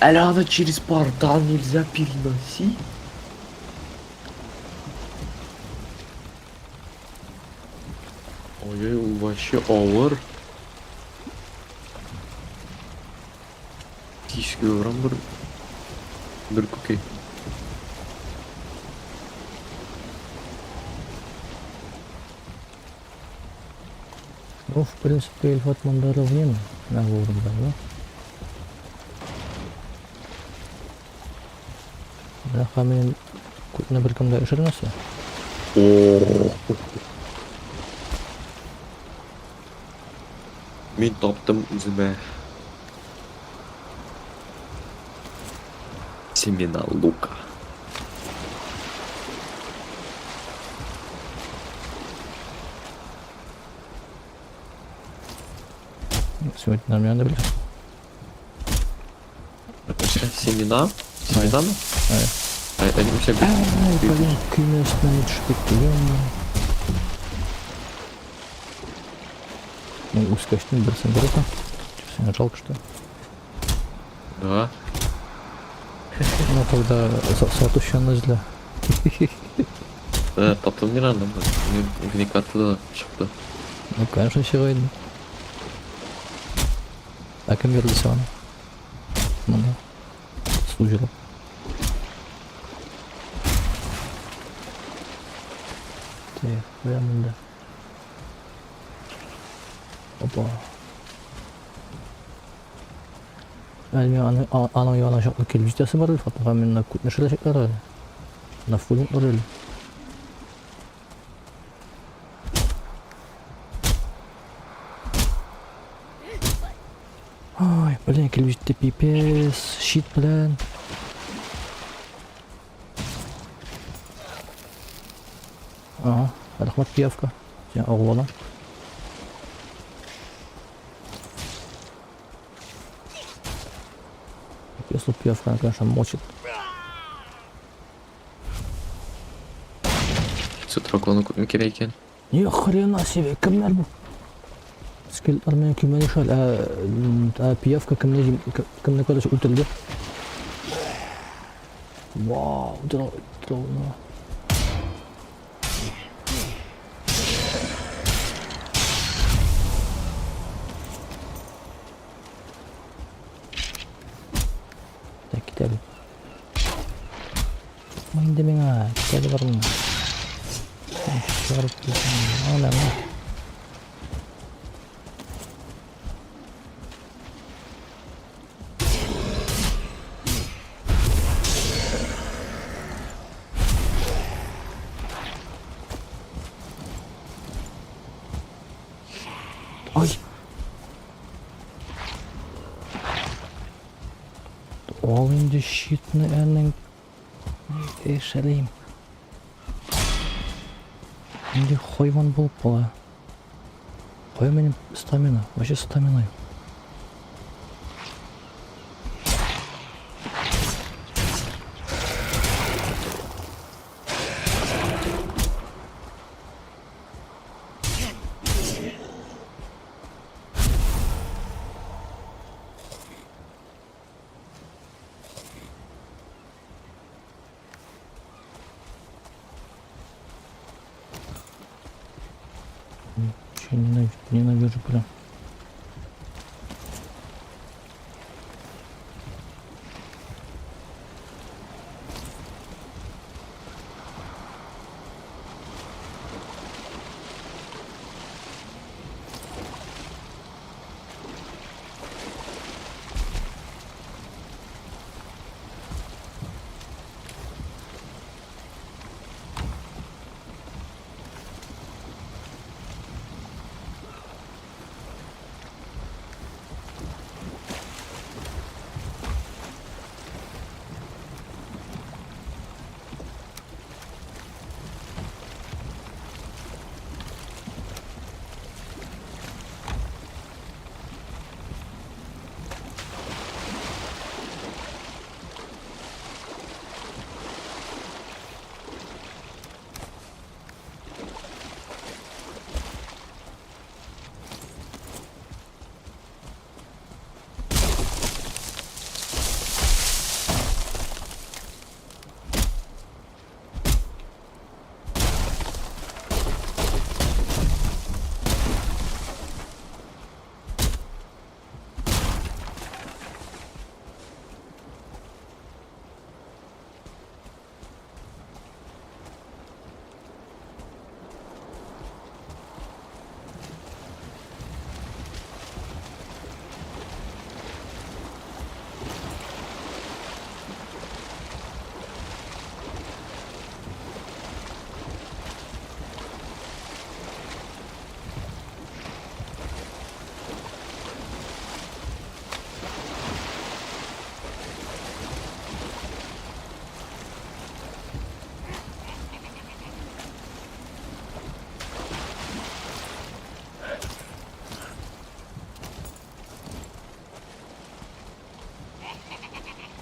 Әле аны через портал нельзя переносить? Ой, ул вообще авыр. 8 килограмм бер күкәй. Ну, в принципе, Ильфат монда равнина на урында, да? Да, һәм күтне беркем дә өшермәсә. О. Мин таптым үземә. Семена лука. Сегодня нормально, бля. Семена? Семена? Ай. Ай, они у себя Ай, блин, көймә өстенә төшеп китте, ё-моё. Ну, үскәчтен берсен бирәсең. Сиңа жалко, что ли? Да. Ну, тогда сатучыны эзлә. Да, таптым мин аны. Мин картада чыкты. Ну, конечно, чыга инде. Ә кем бирде сиңа аны? Монда. Су җылы. Так, куям монда. Опа. Әле мин аны, аның янына чаклы килеп җитәсе бар әле, Фатыйха, мин менә күтне шеләчәкләр әле. На фулинг әле. Ай, блин, килеп җитте пипец, щит белән. Ага, рәхмәт, пиявка. Син агулана. Если пиявка, она, конечно, мочит. Яйцо дракона күпме кирәк икән? Ни хрена себе, кемнәр бу? Скелетлар белән көймәне шәл, ә пиявка кемне кемне короче үтерде. Вау, дрона. Так, китә әле. Инде миңа, китә әле бар миңа. Чыгарып килсәң, ана, ана. Ай! Ал инде щитны әнең. Эшәлим. Инде хайван булып була. Кая минем стамина? Вообще стамина юк. Че, ненавижу, ненавижу прям.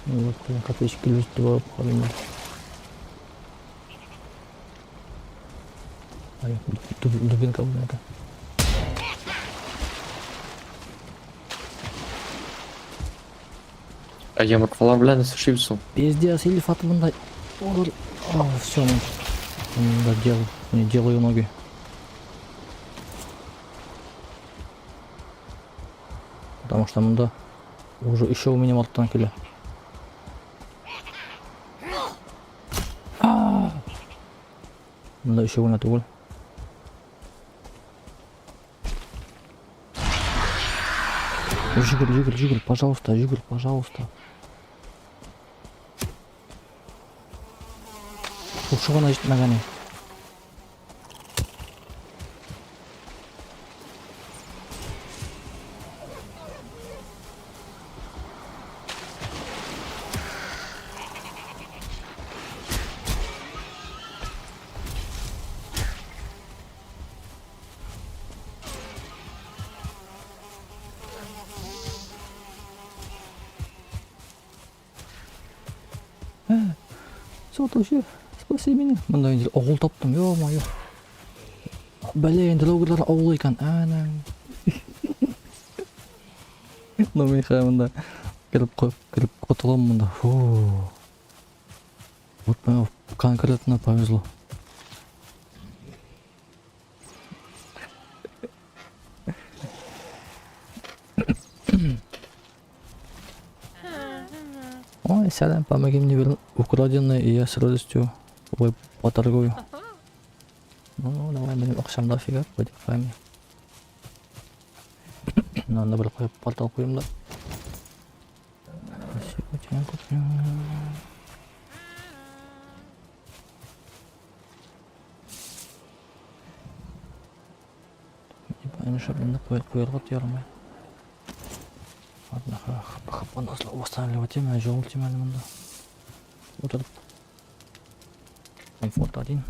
Вот, копеечки килеп барып карыйм. Ай, дубинка белән. Ә йомыркалар белән нәрсә эшлибез соң? Пиздец, Ильфат монда. Олар. О, все, мында делаю, не делаю ноги. Потому что монда уже еще у меня арттан килә. Монда еще генә түгел. Жүгер, жүгер, жүгер, пожалуйста, жүгер, пожалуйста. Шушы гына җитмәгән. Сатучы, спаси меня. Монда инде авыл таптым, ё-моё. Бәле, инде логерлар авыл икән. Әнә. Ну мин хәзер монда кереп кереп котылам монда. Фу. Вот мне конкретно повезло. Ой, сядем, помоги мне вернуть украденное, и я с радостью ой, поторгую. Ну, давай, минем акчам дофига, пойдем с. Надо бер куеп портал куем да. Спасибо тебе, куплю. Типа, чтобы куярга ярмай. Ладно, хп восстанавливать тема, жол тема монда. Вот этот комфорт один.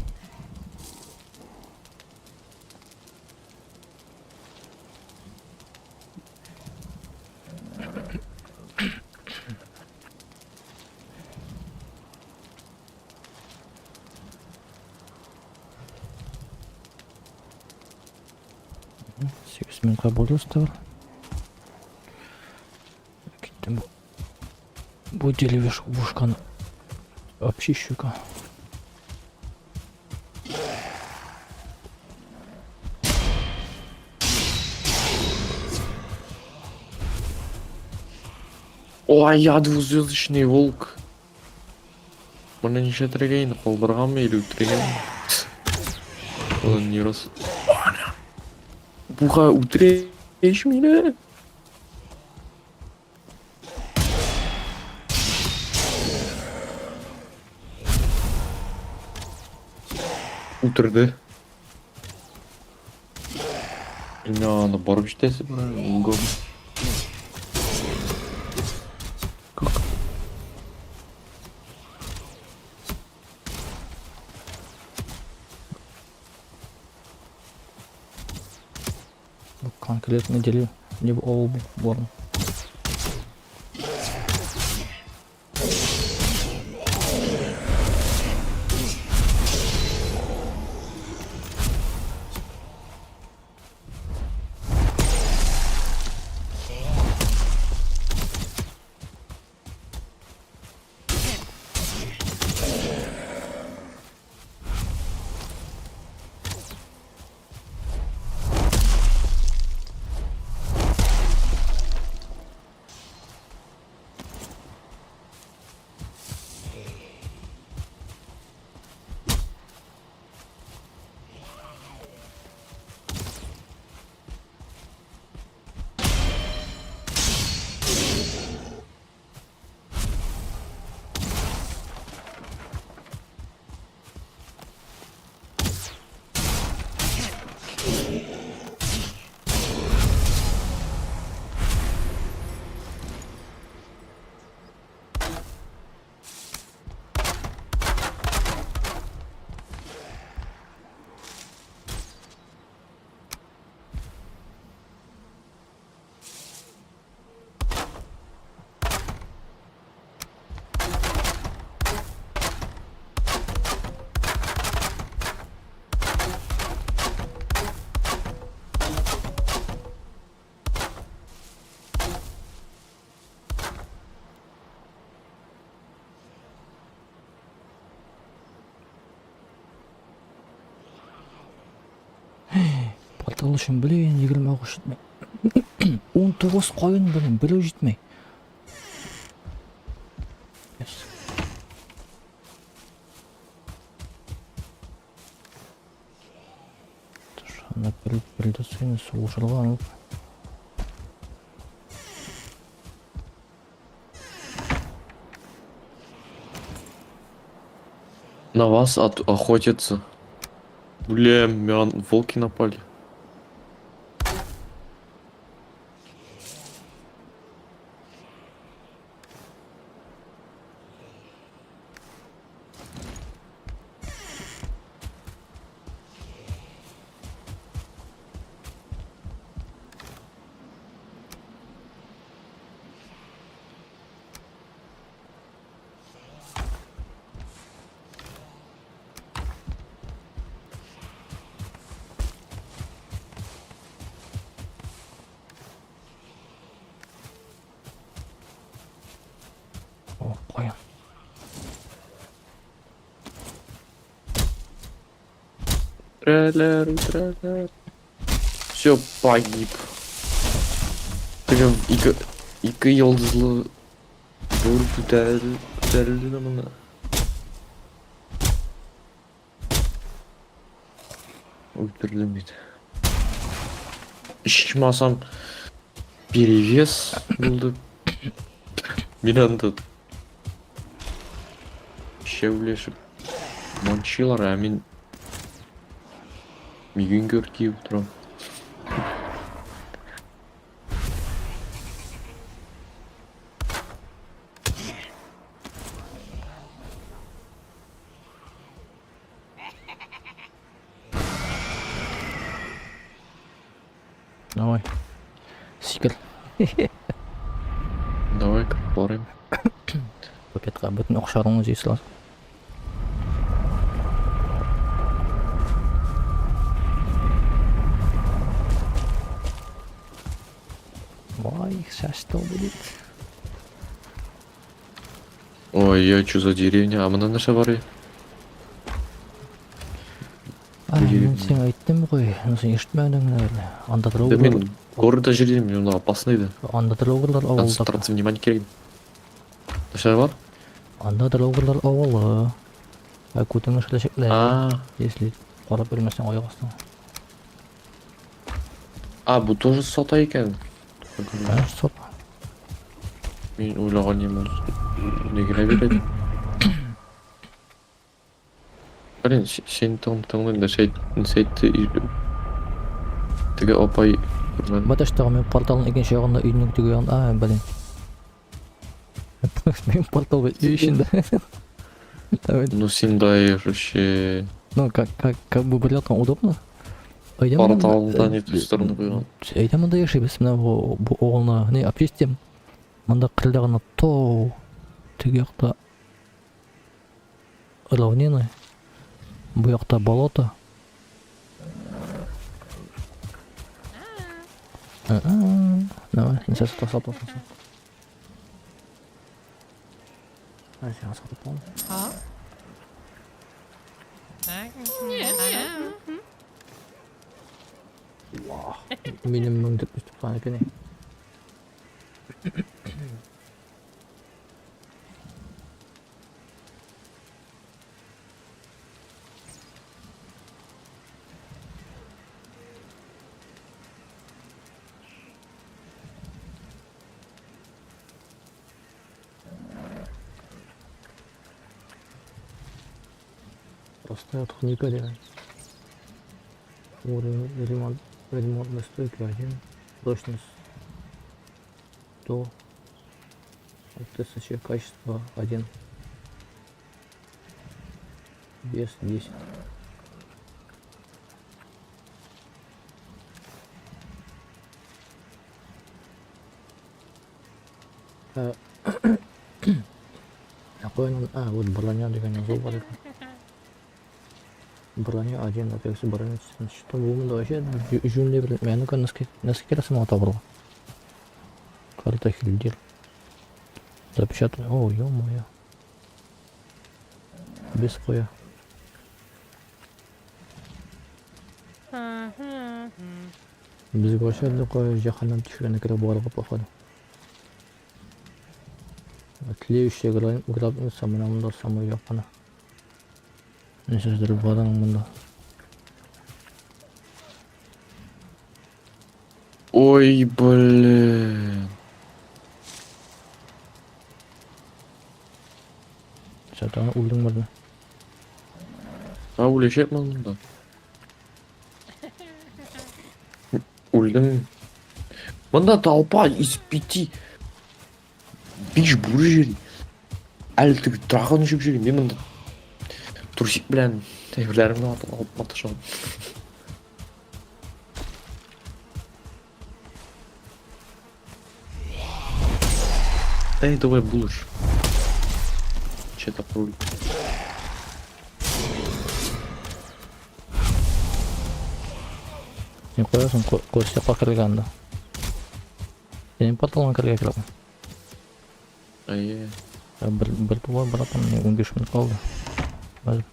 Сигез минутка булды остар. Киттем. Бу деревушканы обчищу-ка. Ой, я двузвездочный волк. Моны нишләтергә инде, калдырганмы или үтергәнме? Ул не рас. Буга үтереш мине. Үтерде. Менә аны барып җитәсе бар, ул. Как? Бу конкретно деле не авыл бу Портал өчен, блин, 20 агыш җитми. 19 каен, блин, берәү җитми. Yes. Аны придется инде сугышырга аны. На вас охотятся. Бля, мян, волки напали. О, каян. Треллер, треллер. Все, погиб. Теге ике йолдызлы бур күтәрелде дә монда. Үтердем бит. Ичмасам перевес булды. Мин анда шәүләшеп манчилар, ә мин мигенгер киеп торам. Давай. Сикер. Давай кереп барыйм. Пакетка бөтен акчаларыңны җыйсалар. Ой, сейчас что будет? Ой, я чё за деревня? А монда нәрсә бар? Ай, мин сиңа әйттем ғой, ну син ишетмәдең наверное. Анда Да трогерлар, мин города җөрим, мин монда опасный да. анда трогерлар авылы. Концентрация внимания кирәк. Нәрсә бар? Анда трогерлар авылы. Ә күтеңне эшләчәкләр. А, Если карап белмәсәң аяк астыңа. а, бу тоже сата икән. Конечно, сата. Мин уйлаган идем, ул ни генә бирә дип. Блин, син тыңлыйм да нәрсә әйтте теге апай күрмәдем. Батыштагы мин порталның икенче ягында өйнең теге ягында, а, блин. Мин портал бит өй эчендә. Давай. Ну син даешь вообще. Ну, как бы бер яктан удобно. Әйдә монда- Порталда не ту сторону куйган. Әйдә монда яшибез, менә бу авылны, не, обчистим. Монда кырда гына тау, теге якта равнина, бу якта болото. Давай, нәрсә сата сатасың син? Ай, сиңа сатып алдым. Минем 1490 икән. Простая техника дигән. Уровень ремонтной стойки 1, прочность 100, 1000, качество 1, вес 10. Какой он? А, вот броня дигән язу бар икән. Броня 1, а броня 14. Что бу монда вообще җүнле бер. Ну-ка, носки кирәсең моңа табырга. Карта Хильдир. Запечатан. О, ё-моё. Без куя. Безгә вообще әллә кая җәһәннәм тишегенә кереп барырга походу. Тлеющая гробница менә монда самый якыны. Нәрсәдер бар аның монда. Ой, блин. Сатан үлдең монда. А үләчәкмен монда. Үлдем. Монда толпа из пяти. Биш бүре йөри. Әле теге дракон очып йөри. Мин монда трусик белән әйберләремне атып алып маташам. Эй, давай булыш. Че такое? Син куясың, кайсы якка керергә анда? Синең порталыңа керергә кирәк. Әйе. Бер тула, братан, мне 15 минут калды. Хәзер.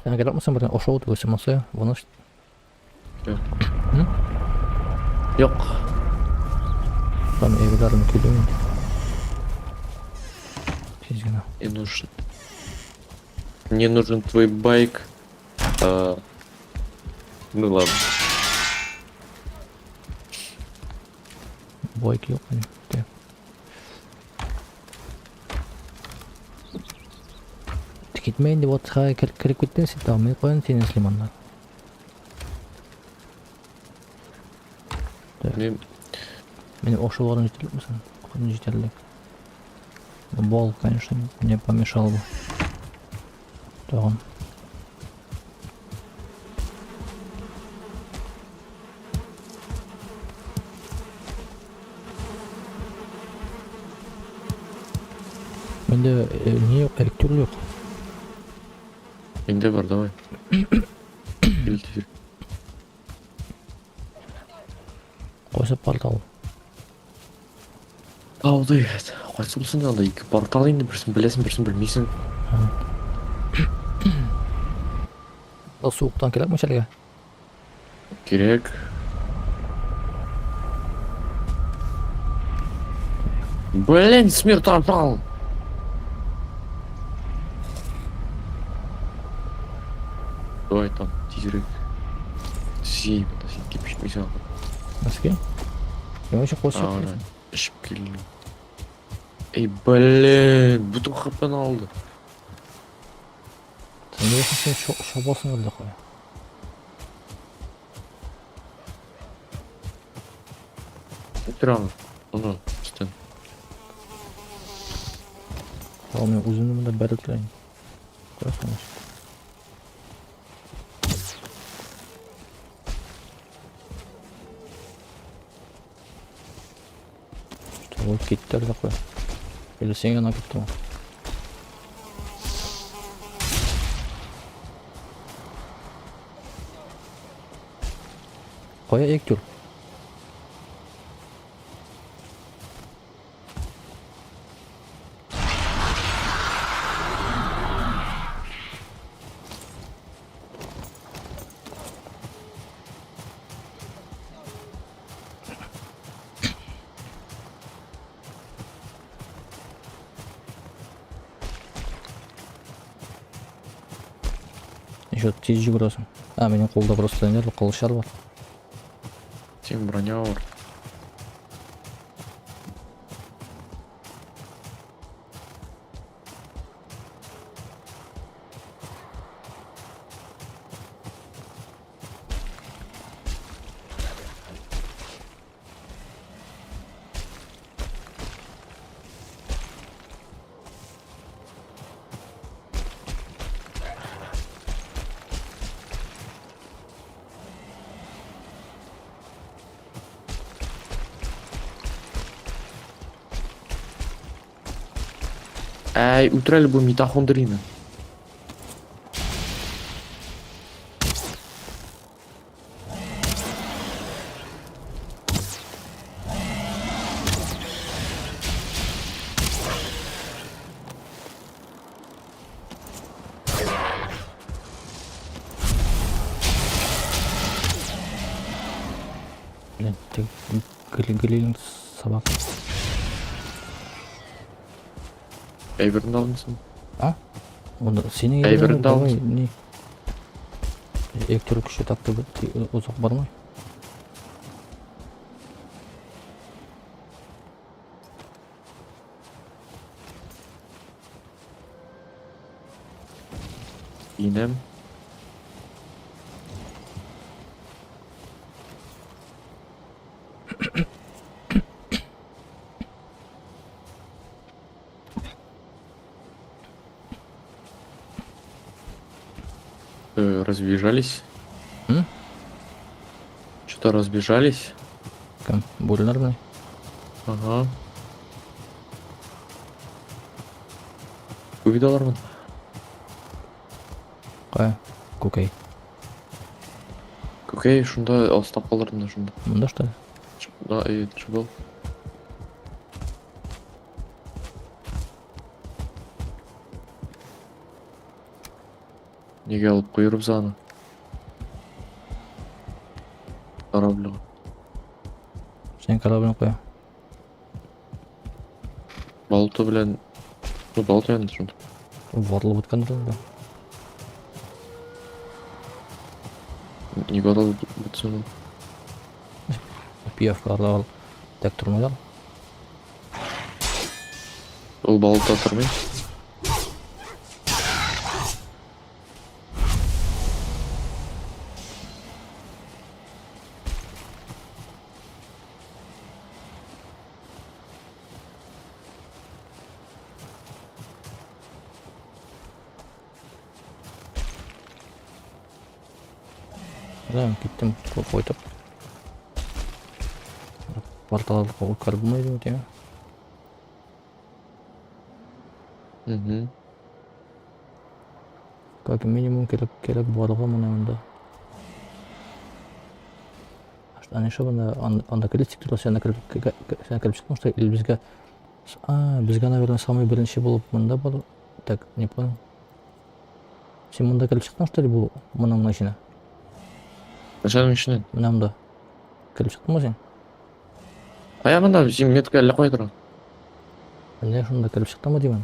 Сиңа кирәкме соң бер ашау түгел, монысы, моны Юк. Юк. Там әйберләрне көйлим инде. Тиз генә. Не нужен. Мне нужен твой байк. А, ну ладно. Байк юк минем. Так. Китмә инде вот кереп киттең син тагын. Мин каян сине эзлим аннан. Мин Минем ашуларым җитәрлек соң? Көн җитәрлек. Бал, конечно, не помешал бы. Тагын. Миндә ни юк, электр юк. Миндә бар, давай. Кил тизрәк. Кайсы портал? Тауды. Кайсы булсын анда ике портал инде, берсен беләсең, берсен белмисең. Ул суыктан кирәкме эчәргә? Кирәк. Блин, смертопал! Давай там, тизрәк. Сей, син килеп җитмисең. Носки? Мин вообще кул А, чыгып. Эчеп килдем. Эй, блин, бөтен хпны алды. Син нигә син чабасың әллә кая? Үтер аны. Аны, өстен. Ал мин үземне монда бәреп торайын. Күрәсең. Что ул китте әллә кая? Или син генә киттең? Кая Эктюр? Еще тиз йөгерәсең. А, минем кулда просто ниләр, кылычлар бар. Син броня бар. Әй, үтер әле бу митохондрияне. Блин, ты глилин собака. Әйберен алынсын. А? Онда синең Әйберен дә давай алынсын. не. Электр көче тапты озак бармый. Инәм. Разбежались. М? Что-то разбежались. Кем? Бүреләр белән. Ага. Увидалармын. Кая? Күкәй. Күкәй шунда астап калдырдым да шунда. Монда что ли? Да, и чубал. Нигә алып куйырбыз аны? Корабльгә. Син корабльне куя. Балта белән. Ну, балта янында шунда. Ватылып беткәндер инде. Нигә ватылып бетсен ул? Пиявкаларда ал. Тәк тормыйлар. Ул балта тормый. Да, киттем кайтып. Порталды үткәреп булмый бит, я. Угу. Как минимум кирәк кирәк барырга менә монда. Аны шо монда анда крестик тора, сен кереп сен кереп чыктың, что или безгә. А, безгә, наверное, самый беренче булып монда бар. Так, не понял. Син монда кереп чыктың, что ли, бу моның эченә? Нәрсәнең эченә? Менә монда. Кереп чыктыңмы син? Кая монда? Син метка әллә кая тора. Әллә шунда кереп чыктыңмы димен?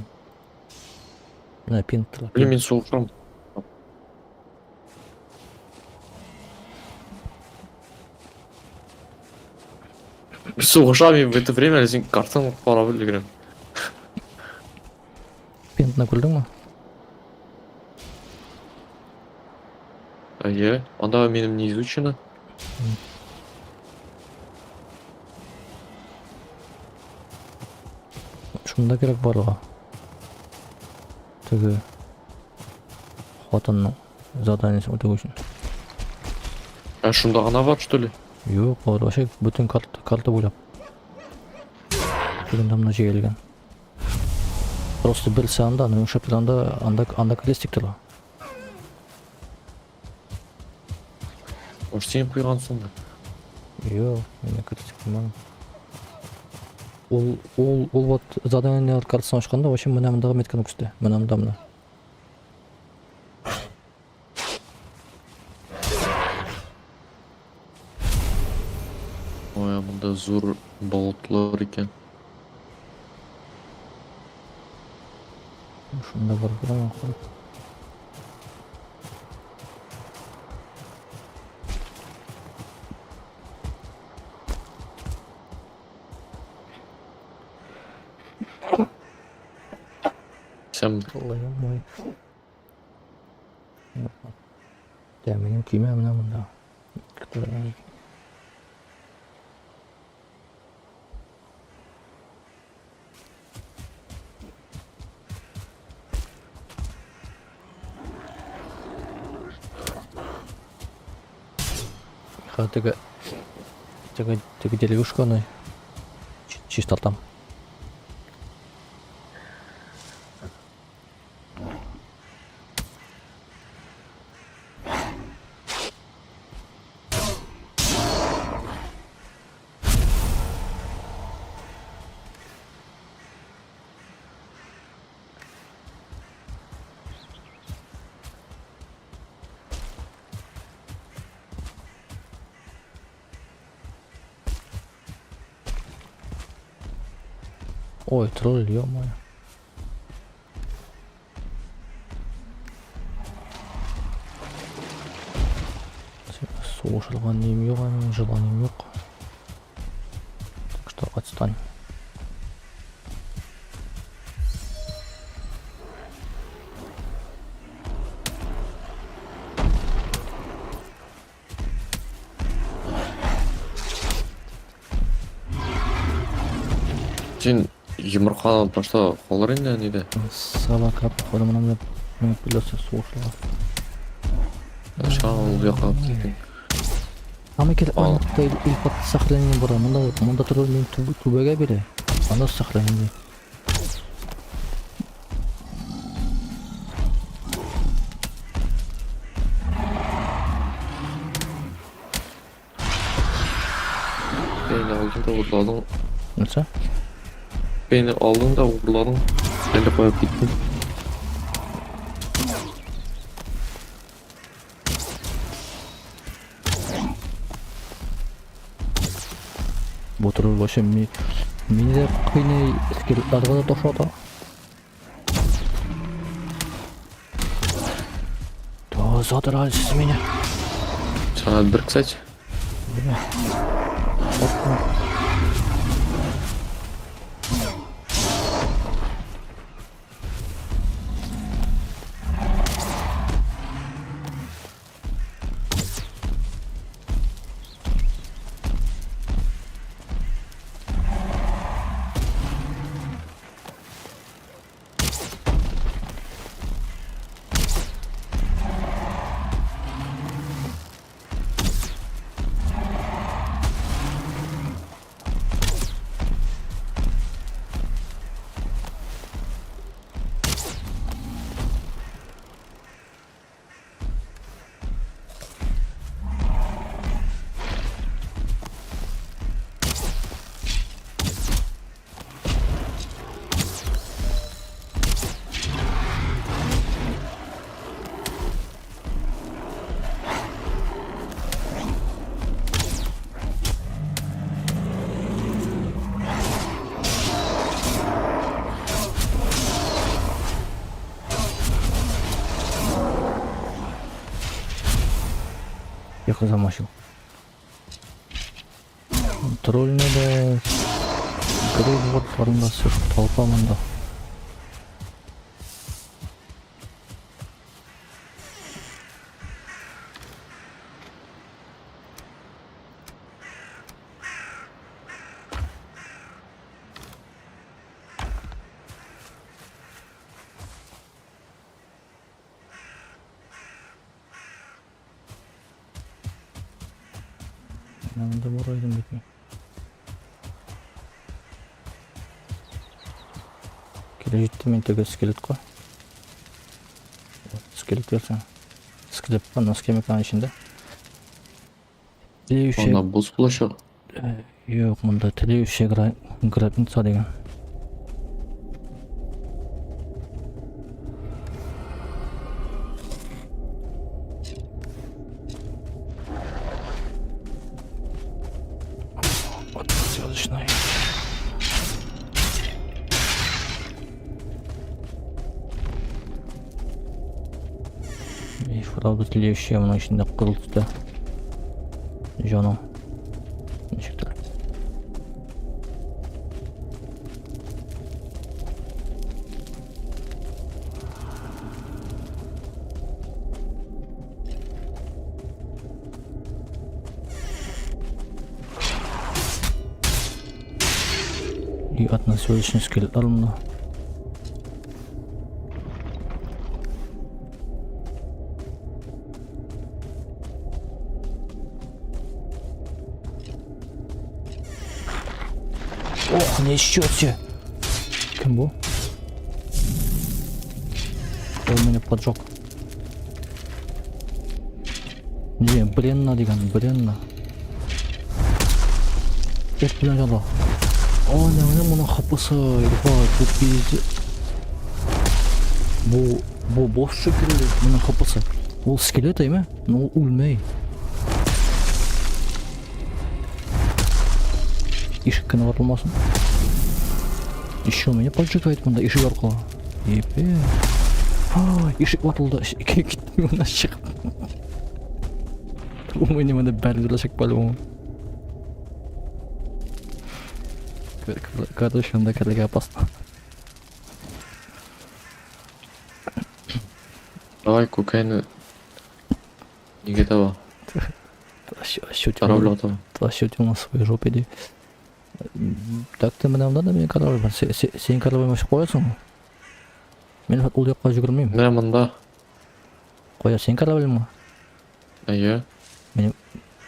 Менә пин тора. Блин, мин сугышам. Сугышам и в это время син картаны карап өлгерәм. Пинтны күрдеңме? Әйе, анда минем не изучено. Шунда кирәк барырга. Теге хатынның заданиесен үтәү өчен. Ә шунда гына бар, что ли? Юк, алар вообще бөтен карта, карта буйлап. Тегендә менә җәелгән. Просто берсе анда, аны ошап анда, анда, анда крестик тора. Может, син куйгансың да. Юк, мин крестик куймадым. Ул вот задание картасын ачканда вообще менә мондагы метканы күрсәтә. Менә монда менә. Ой, монда зур болотлар икән. Шунда барып керәм ахыры. Сәм Аллаһым мой. Дә минем көймә менә монда. Ха, теге теге теге деревушканы чистартам. Ой, тролль, ё-моё. Сугышырга ним юк, аның желанием юк. Так что отстань. Син йомырканы башта калыр инде нидә. Собака, походу, моны мне придется сугышырга. Шал ул якка алып киттең. Ама кел Ал. анда ил сохранение бар. Монда монда торып мин түбәгә бирә. Анда сохранение. Beni aldın da urladın. Нәрсә? Beni aldın da urladın. Әле куеп киттең. Бу тролль вообще ми мине дә кыйный, скелетларга да таш ата. Да задрали сез мине. Сәгать бер, кстати. Ехал замочил. Тролльны да Грейдвордларында все толпа монда. Монда бар идем бит мин. Килеп җиттем мин теге скелетка. Скелет версең. Скелет бар, но скелет эчендә. Тлеющая... Анда босс булачак. Юк, монда тлеющая гробница дигән. Вот связочный. И правда тлеющая моның эчендә кызыл төстә. Җаның. Ничектер. И однозвездочный скелетлар монда. Ох, ничего себе! Кем бу? Ул мине поджег. Не, Бренна дигән, Бренна. Ут белән яна. О, не, моның хапысы, ебать, бу пиздец. Бу, бу босс шикелле, моның хапысы. Ул скелет әйме? Но ул үлмәй. Ишек кенә ватылмасын. Еще меня поджигает монда ишек аркылы. Епе. А, ишек ватылды. Киттем моннан чыгып. У меня монда бәреләчәк по-любому. Короче, монда керергә опасно. Давай күкәйне нигә таба? Корабль таба. Тащите на своей жопе иди. Так ты менә монда да минем корабль бар. Синең корабль вообще куясың? Мин ул якка йөгермим. Менә монда. Кая синең корабльме? Әйе. Минем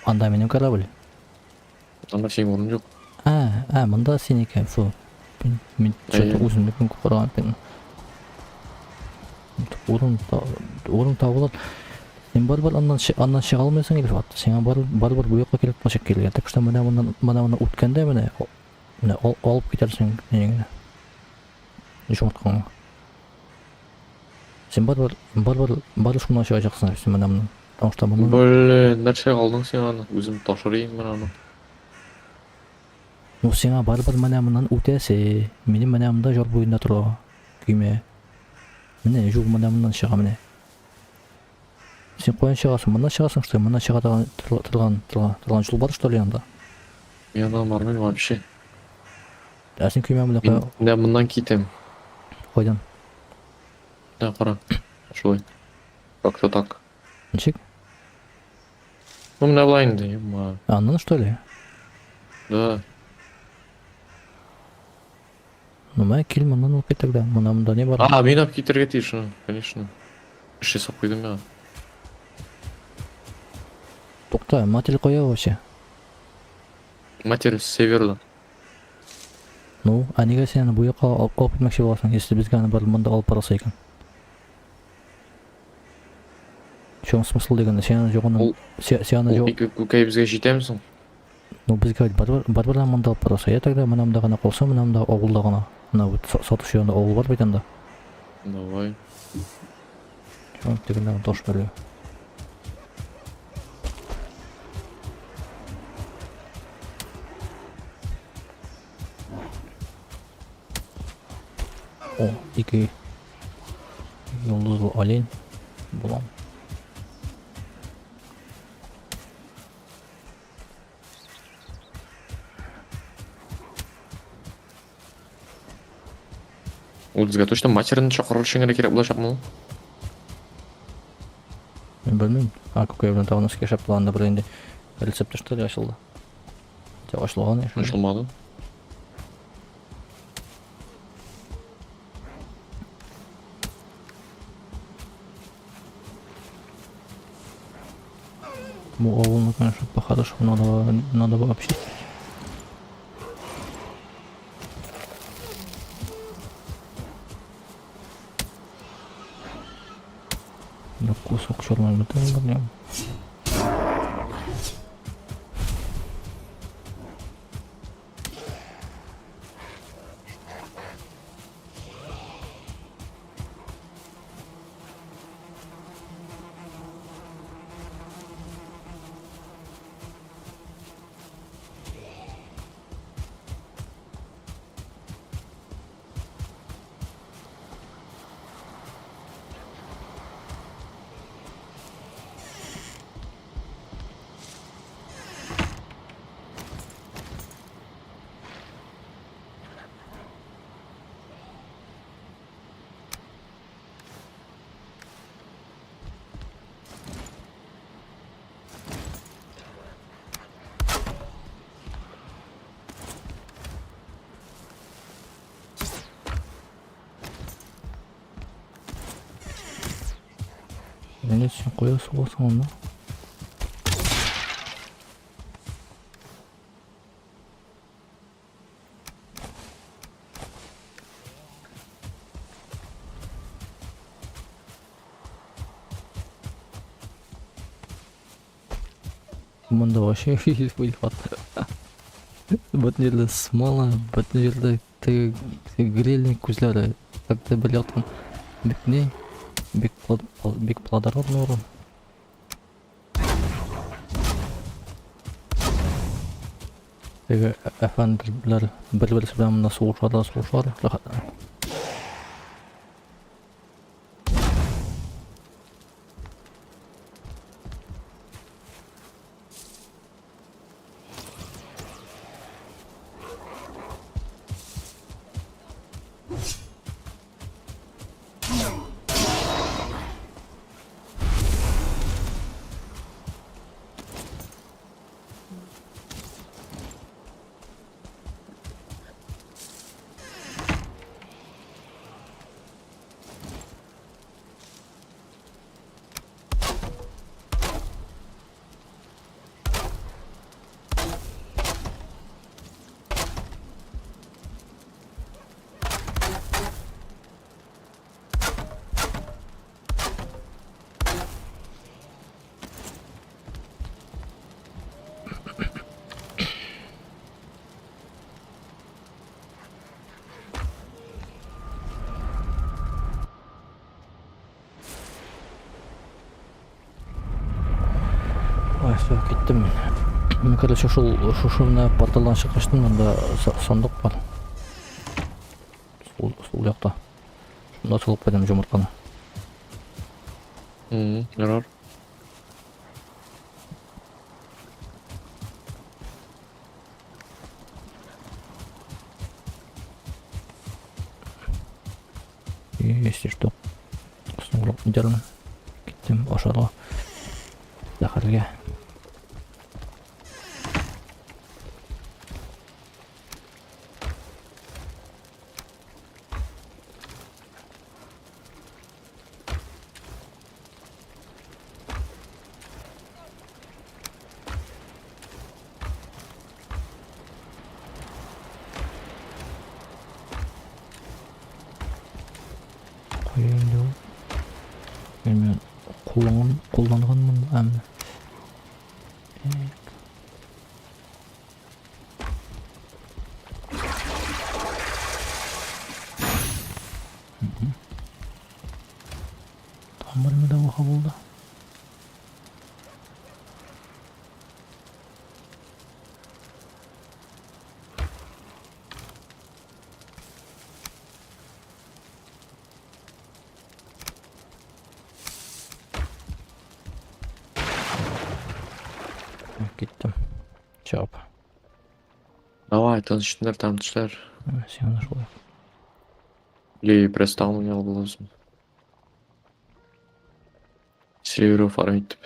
анда минем корабль. Анда синең урын юк. А, а, монда синеке. Фу. Мин Әйе. что-то үземнекен караган икән. Урын урын табылыр. Син барыбер аннан аннан чыга алмыйсың, Илфат. Сиңа барыбер бу якка килеп качып килгән. Так что менә моннан менә моны үткәндә менә менә алып китәрсең нигә. Йомырткаңны. Син барыбер барыбер барыбер шуннан чыгачаксың син менә моннан. Потому что моннан Блин, нәрсә алдың син аны? Үзем ташыр идем мин аны. Ну сиңа барыбер менә моннан үтәсе. Минем менә монда җар буенда тора көймә. Менә юл менә моннан чыга менә. Син каян чыгасың? Моннан чыгасың, что ли? Моннан чыга торган торган торган торган юл бар, что ли, анда? Мин аннан бармыйм вообще. Ә син көймә белән Мин кая менә моннан китәм. кайдан? Менә кара. Шулай. Как-то так. Ничек? Ну менә болай инде, ема. Аннан, что ли? Да. Ну, мә, кил моннан алып кит тогда. Монда монда не бар? А, мин алып китәргә тиеш, ну, конечно. Эш ясап куйдым я. Тукта, матерь кая вообще? Матерь с северда. Ну, ә нигә син аны бу якка алып алып китмәкче буласың, если безгә аны бар монда алып барасы икән? В чем смысл дигәндә, син аны югыннан, Ул син аны ул юк, ике күкәй безгә җитәме соң? ну безгә бит барыбер барыбер монда алып барасы. Я тогда менә монда гына калса, менә монда авылда гына. Менә вот сатучы янында авыл бар бит анда. Давай. Чё, тегендә таш бәрелә. О, ике йолдызлы олень булам. Ул безгә точно матерны чакырыр өчен генә кирәк булачакмы ул? Мин белмим. А, күкәй белән тагын өскә шәп планда бер инде рецепт что ли ачылды. Хотя ачылган я шунда. Ачылмады. Бу авылны, конечно, по-хорошему надо бы обчистить. Да кусок черной металла, блин. Инде син кая сугасың аны? Монда вообще Илфат. Бөтен җирдә смола, бөтен җирдә теге грильник күзләре. Как-то бер яктан бик ни, бик бик плодородный урын. Теге әфәнделәр бер-берсе белән монда сугышалар да сугышалар. Рәхәтләнеп. Ой, все, киттем мин. Мин, короче, шул шушы менә порталдан чыккачтын монда сандык бар. Сул, сул якта. Шунда салып куйдым йомырканы. Ярар. Если что, соңрак нидәрмен. Киттем ашарга. Сәхәргә. Кая инде ул? Мин кулланган кулланганмын әмма. Так. Тагын бер медовуха булды. Киттем. Чап. Давай, тынычлар, тынычлар. Син шулай. Или престан уйнау lazım. Сильвер фарм итеп.